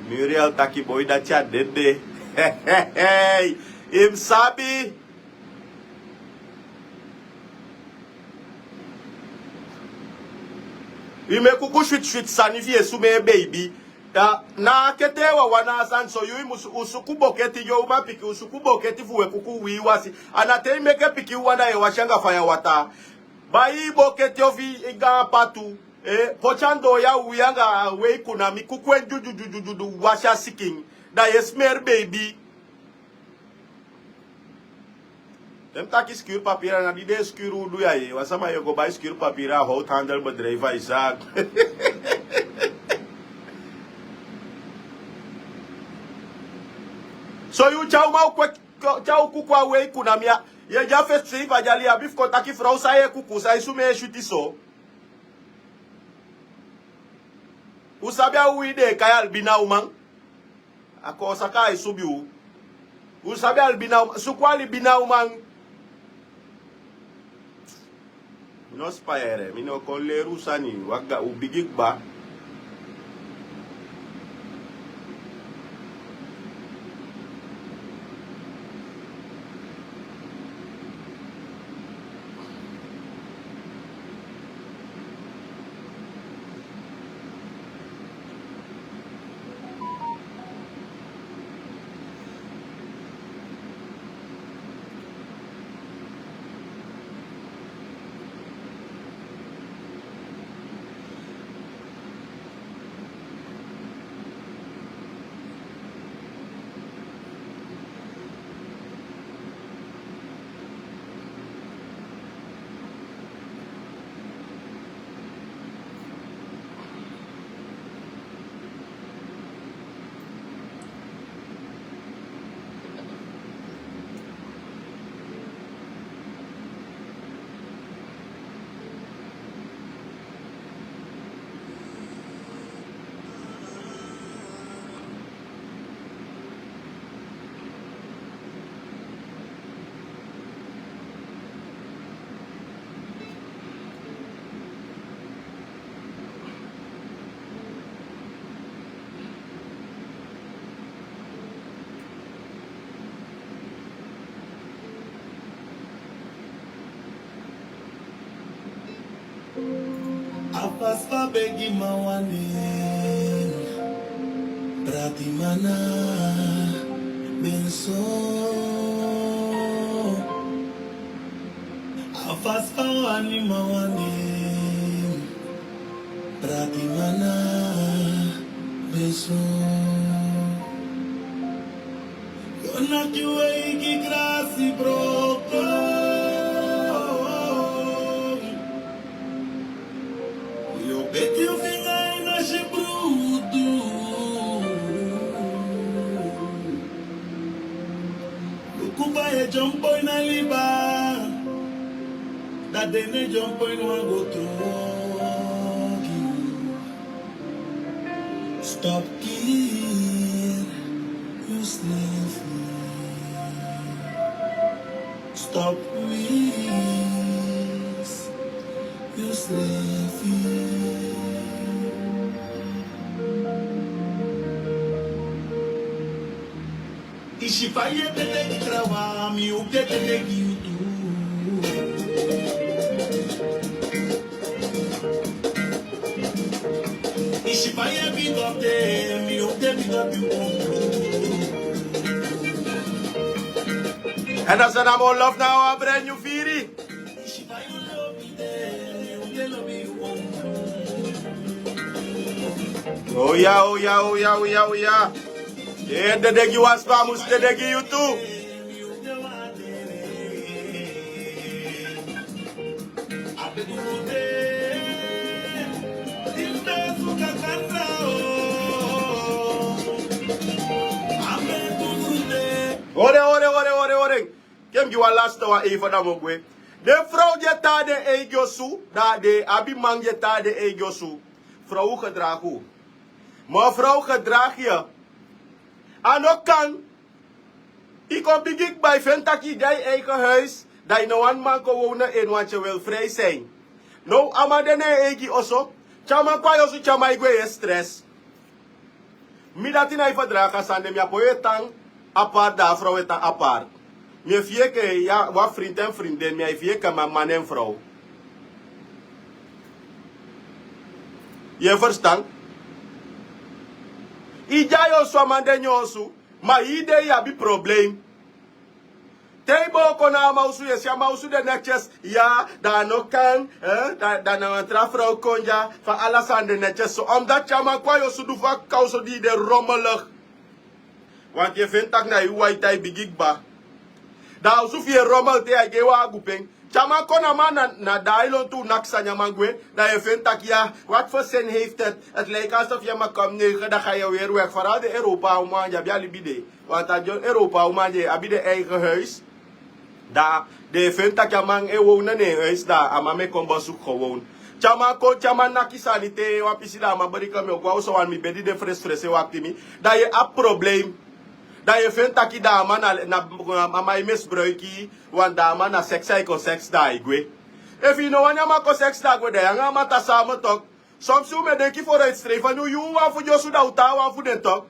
Miriel taki boi dati a dede. Im sabi. Wi meki uku switi switi sani fi e sumee beibi. Na a ketee wawan na a sani so yu i musu u suku boketi gi o uman pikin u suku boketi fu weki uku wii wasi. A na te i meke pikin wawan da yu e wasi anga faya wataa. Bai i boketi ofu i gaan patu. Poti a ndoo ya uwii anga a wei kuna mi kuku en dyudyudyudyudyu wasi a sikin. Da yu e smeri beibi. Den taki skiri papiri a na di den e skiri udu ya ye wan sama yu e go bai skiri papiri a howtu handel bedreifi a isaak. So yu tyai uman uku tyai uku kon a wei kuna mi ya. Yu e gi a fesi seifi a dyali yu abi fu kon taki frow san yu e kuku san yu sumee e switi so. U sabi a uwii den e kai albina uman. A koosaka ai subi u. U sabi albina uman suku albina uman. Mi no spayere mi no kon leri u sani. Waka u bigi kba. Fasi fa begi man wan nen, prati man na ben so. A fasi fa wani man wan nen, prati man na ben so. Yo naki wei gi grasi broko. Yo beti yu finga ini a si brudu. Luku fa yu e dyompo ini a liba. Da den no e dyompo ini wan go trongi. Stop kiri yusrefi. Stop wisi yusrefi. Isi fa yu e tete gi trawan, mi o tete gi yu tu. Isi fa yu e big up de, mi o tete big up yu. En dan zijn allemaal love naar een brand new Firi. Oh ja, oh ja, oh ja, oh ja, oh ja. Eh, de degi was pa mus de degi yu tu. Ore, ore, ore, ore, ore. Ken mi gi wan laste wan even dan mi o gwe. Den frow di e tan na den eigi osu, da den abi man di e tan na den eigi osu. Frow, gedraag u. Ma frow, gedraag yu. A no kan. I kon bigi kba, i feni taki i de a i eigen huis, da i no wani man kon wownu en, want je wil vrij zijn. Now a man de na en eigi oso, te a man kon a yu osu, te a man e gwe, yu e stress. Mi dati na e verdragen a sani de, mi á poi e tan apart, da a frow e tan apart. Mi e fii enke, ya, wan vriend en vriendin, mi á e fii enke man, man en frow. Yu e verstan? I de a yu osu, a man de na en osu, ma i de, i abi probleem. Te i booko na a man osu, yu e si a man osu de netjes, ya, da a no kan, eh, da, da na wan tra frow kon dya, fa ala sani de netjes so. Omdat te a man kon a yu osu, du fu a kaka osu di i de rommelig. Want yu e feni taki na yu waiti a i bigi kba. Da a osu fi yu e rommel te yu e gi en wan agu pen. Te a man kon, na man na, na daai lontu, naki sani, a man gwe, da yu e feni taki ya, wat voor zin heeft het? Het lijkt alsof je me komt neugen, dan ga je weer weg. Vooral den Europa uman di abi a libi de. Want a den Europa uman di abi den eigen huis. Da den e feni taki a man e wownu na en huis, da a man mu e kon bezoek gewoon. Te a man kon, te a man naki sani te wan pisi, da a man bereken mi o go a oso, want mi bedi de fresfres e wakti mi. Da yu e abi probleem. Da yu e feni taki da a man na, na, a man e misbruik yu, want da a man na seks a e kon seks, da a e gwe. Efu yu no wani a man kon seks, da a gwe, da yu anga a man tan samen toch. Soms u mu e denki vooruitstrevend, yu, yu wan fu den osu, da u tan wan fu den toch.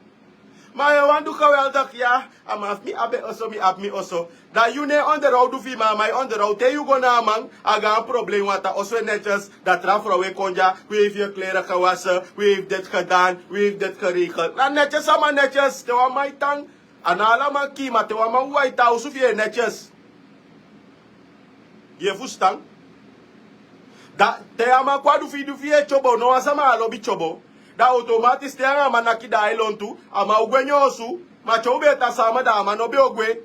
Ma yu e wani du geweldig, ya, a man fu mi abi en oso, mi abi mi oso. Da yu na en onderhoud fu yu, ma a man e onderhoud. Te yu go na a man, a gaan probleem, want a oso e netjes, da tra frow e kon dya, wie heeft je kleren gewassen, wie heeft dit gedaan, wie heeft dit geregeld. Na netjes a man netjes, te wan man e tan, a no ala man kiin, ma te wan man waiti, a osu fi en e netjes. Yu e fusutan? Da te a man kon, a du fi, du fi yu e tyobo, no wan sama á lobi tyobo. Da automatisch te yu anga a man naki daai lontu, a man o gwe na en osu, ma te u be e tan samen, da a man no be o gwe.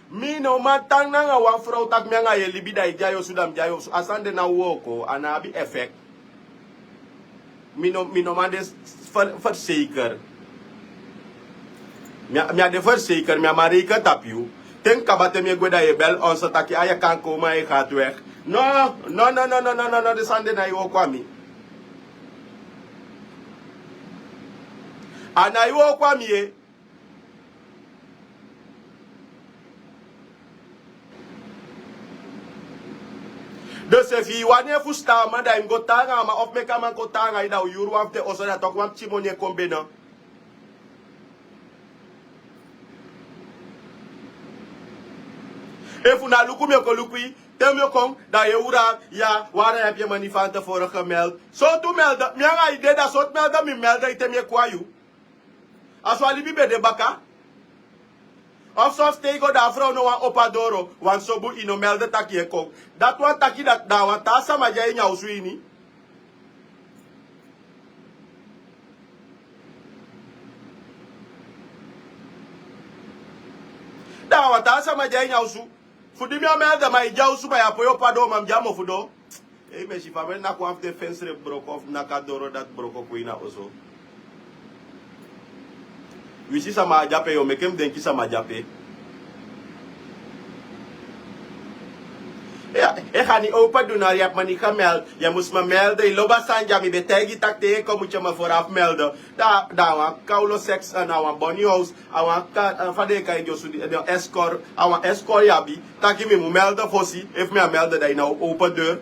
Mi no man tan nanga wan frow taki mi anga yu e libi, da i de a yu osu, da mi de a yu osu. A sani de ná o wooko, a ná abi effect. Mi no, mi no man de ver-, verzeker. Mi á, mi á de verzeker, mi á man reken tapu yu. Te mi kaba, te mi e gwe, da yu e bel ons taki, a, je kan komen, je gaat weg. No, no, no, den sani de ná e wooko a mi. A ná e wooko a mi, e. Dus efu i wani e fusutan a man, da i mu go tan anga a man, of meki a man kon tan anga i, da u yuru wan fu den oso, da toku wan pikin moni e kon bena. Efu na luku mi o kon luku yu, te mi o kon, da yu e wra, ya, wara yu abi yu mani fan tevoren gemeld. Sortu melde, mi anga yu de, da sortu melde mi melde yu te mi e kon na yu. A so a libi be de baka. Of so stay go da a frow no wani opo a doro, wan sobu yu no melde taki yu e kon. Dati wani taki dati da a wan taa sama di a ini a osu ini. Da a wan taa sama di a ini a osu. Fu di mi o melde ma yu de a osu ma yu á poi opo a doo ma mi de a mofu doo. Ei, mi e si fa mi e naki wan fu den fensre broko of naki a doro dati broko kon ini a oso. Wi si sama á de ape, yu o meke mi denki sama de ape. Ya, e gani opo a doro, yu abi mani gemeld, yu mus mi melde, yu lobi a sani dya, mi be taigi yu taki te yu e kon mu tyari mi vooraf melde. Da, da a wan kawlo seks, eh, na wan boni house, a wan ka, eh, fa den e kai gi osu di, eh, den escort, a wan escort yu abi, taki mi mu melde fosi, efu mi á melde da yu na opo deur.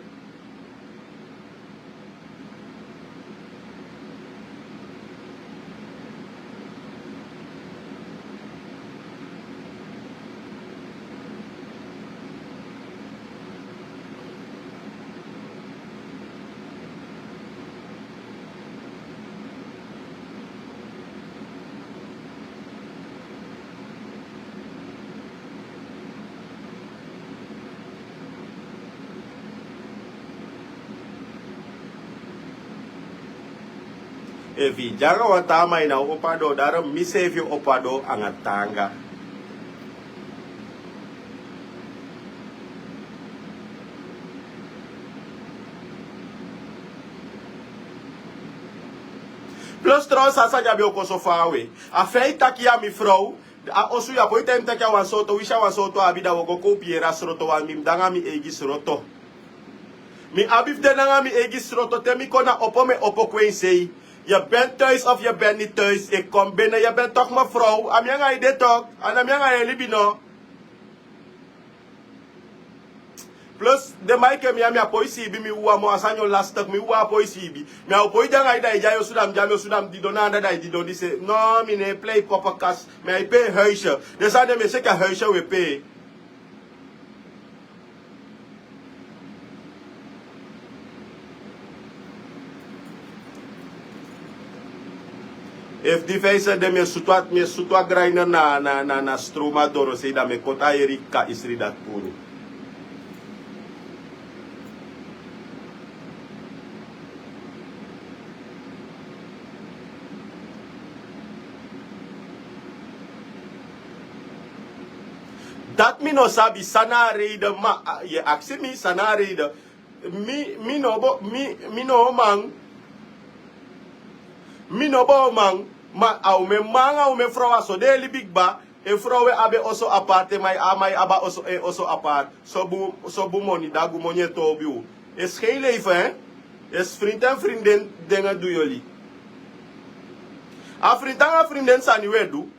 Efu yu de anga wan taa man, yu ná o opo a doo, daarom mi seefi o opo a doo anga taanga. Plus trouwens a sani abi o kon so faawe. A fa yu taki ya, mi frow, a osu ya poi taigi mi taki a wan sooto, winsi a wan sooto a abi, da wi o go kopieer a sroto, want mi mu de anga mi eigi sroto. Mi abi fu de nanga mi eigi sroto, te mi kon na opo mi e opo kon en sei. Yu ben thuis of yu ben niet thuis, ik kom binnen, yu ben toch mevrouw. A mi anga yu de toch, a na mi anga yu e libi no. Plus den man enke mi ya, mi á poi siibi mi uwa moo, a sani o lastig, mi uwa á poi siibi. Mi á o poi de anga yu da yu de a yu osu da mi de a mi osu da mi didon na anda da yu didon dise. No, mi no e plei poppenkast, mi á e pee huisje. Den sani de mi e si enke a huisje wi e pee. Efu di fensre de, mi e sutu a, mi e sutu a grinder na, na, na, na stroom a dorosei, da mi e koti a heri kaka isri dati puru. Dati mi no sabi san na a reide, ma, ah, yu e aksi mi san na a reide. Mi, mi no bo, mi, mi no man. Mi no bo man, ma a umen man anga umen frow a so den e libi kba. En frow e abi en oso apart, en man e, a man e abi a oso, en oso apart. So bun, so bun moni, dagu moni e toobi u. Is geen leven, hè? Is vriend en vriendin dingen doen jullie. A vriend anga vriendin sani wi e du.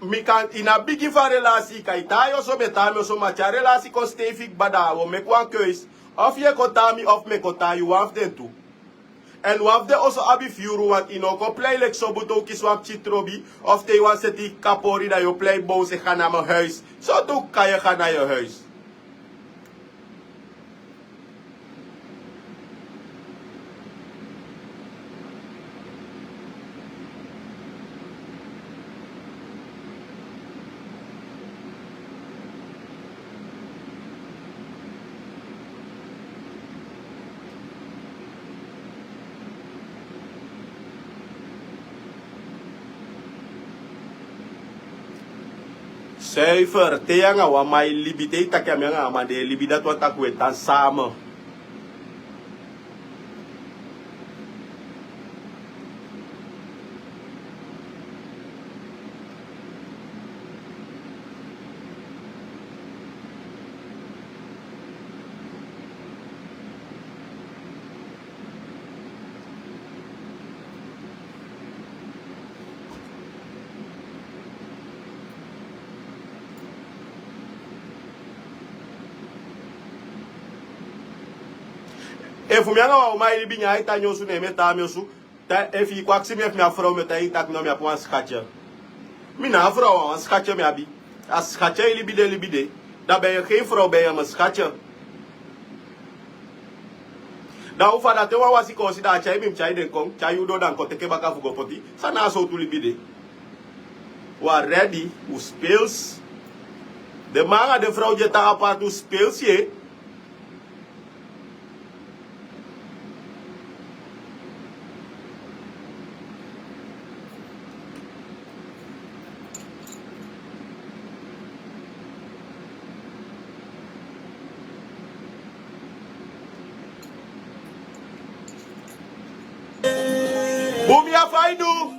Mi kan, ini a bigin fu a relasi, yu kan e tan a yu oso, mi e tan a mi oso, ma te a relasi kon stay fu kba, da wi o meki wan keus. Of yu e kon tan a mi, of mi e kon tan a yu, wan fu den tu. Èn wan fu den oso abi fiyuru, want yu no o kon plei leki so bun te u kisi wan pikin trobi, of te yu wani seti kapori da yu o plei bow se ga na mi huis. So tu kan yu ga na yu huis. Zuiver, te yu anga wan man e libi, te yu taki a mi anga a man de e libi, dati wani taki wi e tan samen. Efu mi anga wan uman e libi, ne a e tan a en osu, ne mi e tan a mi osu. Efu yu kon aksi mi efu mi abi frow, mi o taigi yu taki no, mi abi wan schatje. Mi na abi frow, a wan schatje mi abi. A schatje e libi de, libi de. Dan ben yu gen frow, ben yu mi skatye. Dan un fada te wan wasi koosi dan a tyai mi mi tyai den kon tyai yu doo dan kon teke baka fu go poti. San na a sowtu libi de? Un a redi, un spels. Den man anga den frow di e tan aparti un spels ye. Bun, mi a fa i du.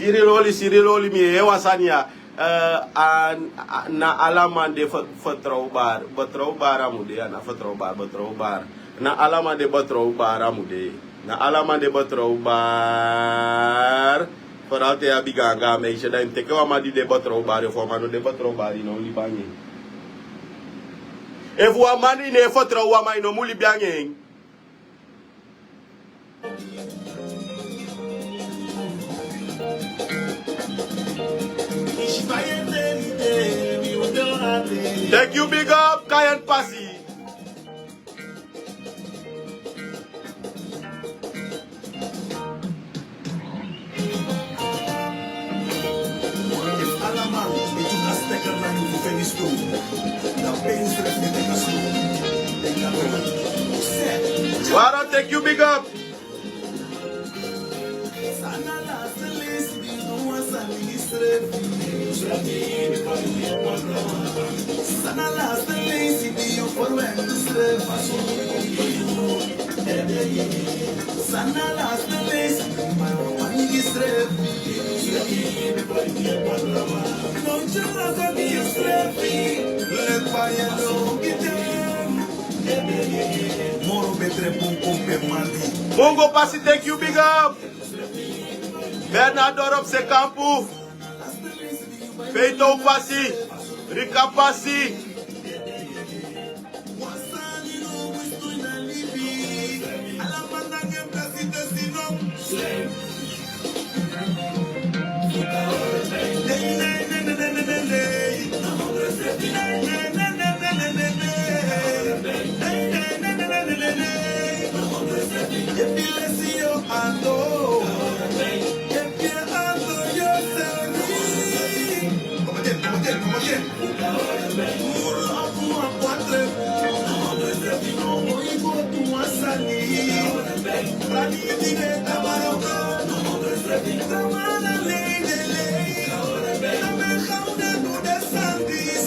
Siri loli, siri loli, mi e wan sani ya. Eh, a, a, na ala man de fe-, fetrouwbaar. Betrouwbaar a mu de, a na fetrouwbaar, betrouwbaar. Na ala man de betrouwbaar a mu de. Na ala man de betrouwbaar. Vooral te yu abi gaan gaan meisje, dan yu mu teke wan man di de betrouwbaar. Efu wan man no de betrouwbaar, yu no mu libi anga en. Efu wan man yu no e fetrouw wan man, yu no mu libi anga en. Thank you, big up, Kayan Pasi. Efu ala man e du a steker na yu fu feni strow, dan pe yusrefi e teki a strow? Wara, thank you, big up. San na a laatste leisi di yu no wani sani gi srefi? San na a laatste leisi di yu ferwekti srefi? San na a laatste leisi di yu no wani gi srefi? No, yu no wani sani gi srefi. Let fire no gi den. Moro betre bun kon pe mandi. Bongo Pasi, thank you, big up. Bernard Dorop Sekampu. Feito Pasi. Rika Pasi.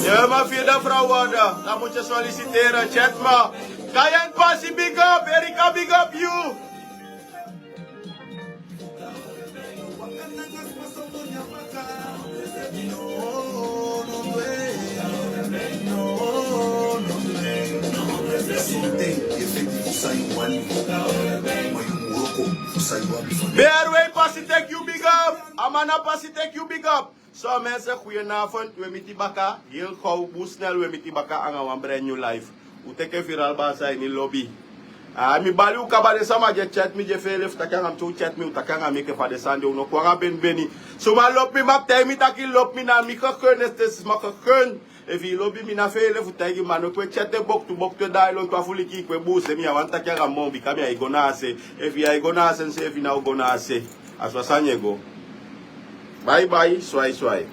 Ye, ma fida frawada, dan mu e solisiteri, chat ma. Kayan Pasi, big up, Erika, big up yu. Berway Pasi, thank you, big up. Amana Pasi, thank you, big up. So mensen, goedenavond. We miti baka heel gauw, bun snel we miti baka anga wan brand new live. Un teke Viral Basa ini lobby. Ah, mi bali un kaba, den sama di e chat mi, di e fele fu taki anga mi, te un chat mi, un taki anga mi enke fa den sani de, un no kon anga beni beni. Suma lobi mi, maki taigi mi taki lobi mi, na mi gegeven, na mi gegeven. Efu yu lobi mi, na fele fu taigi mi, ma no kon e chat e boktu boktu, e daai lontu a fuliki, yu kon e buuse mi. Ya wani taki anga mi, bika mi á e go na a se. Efu yu á e go na a se, mi seefi ná o go na a se. A so a sani e go. Bye bye, swai swai.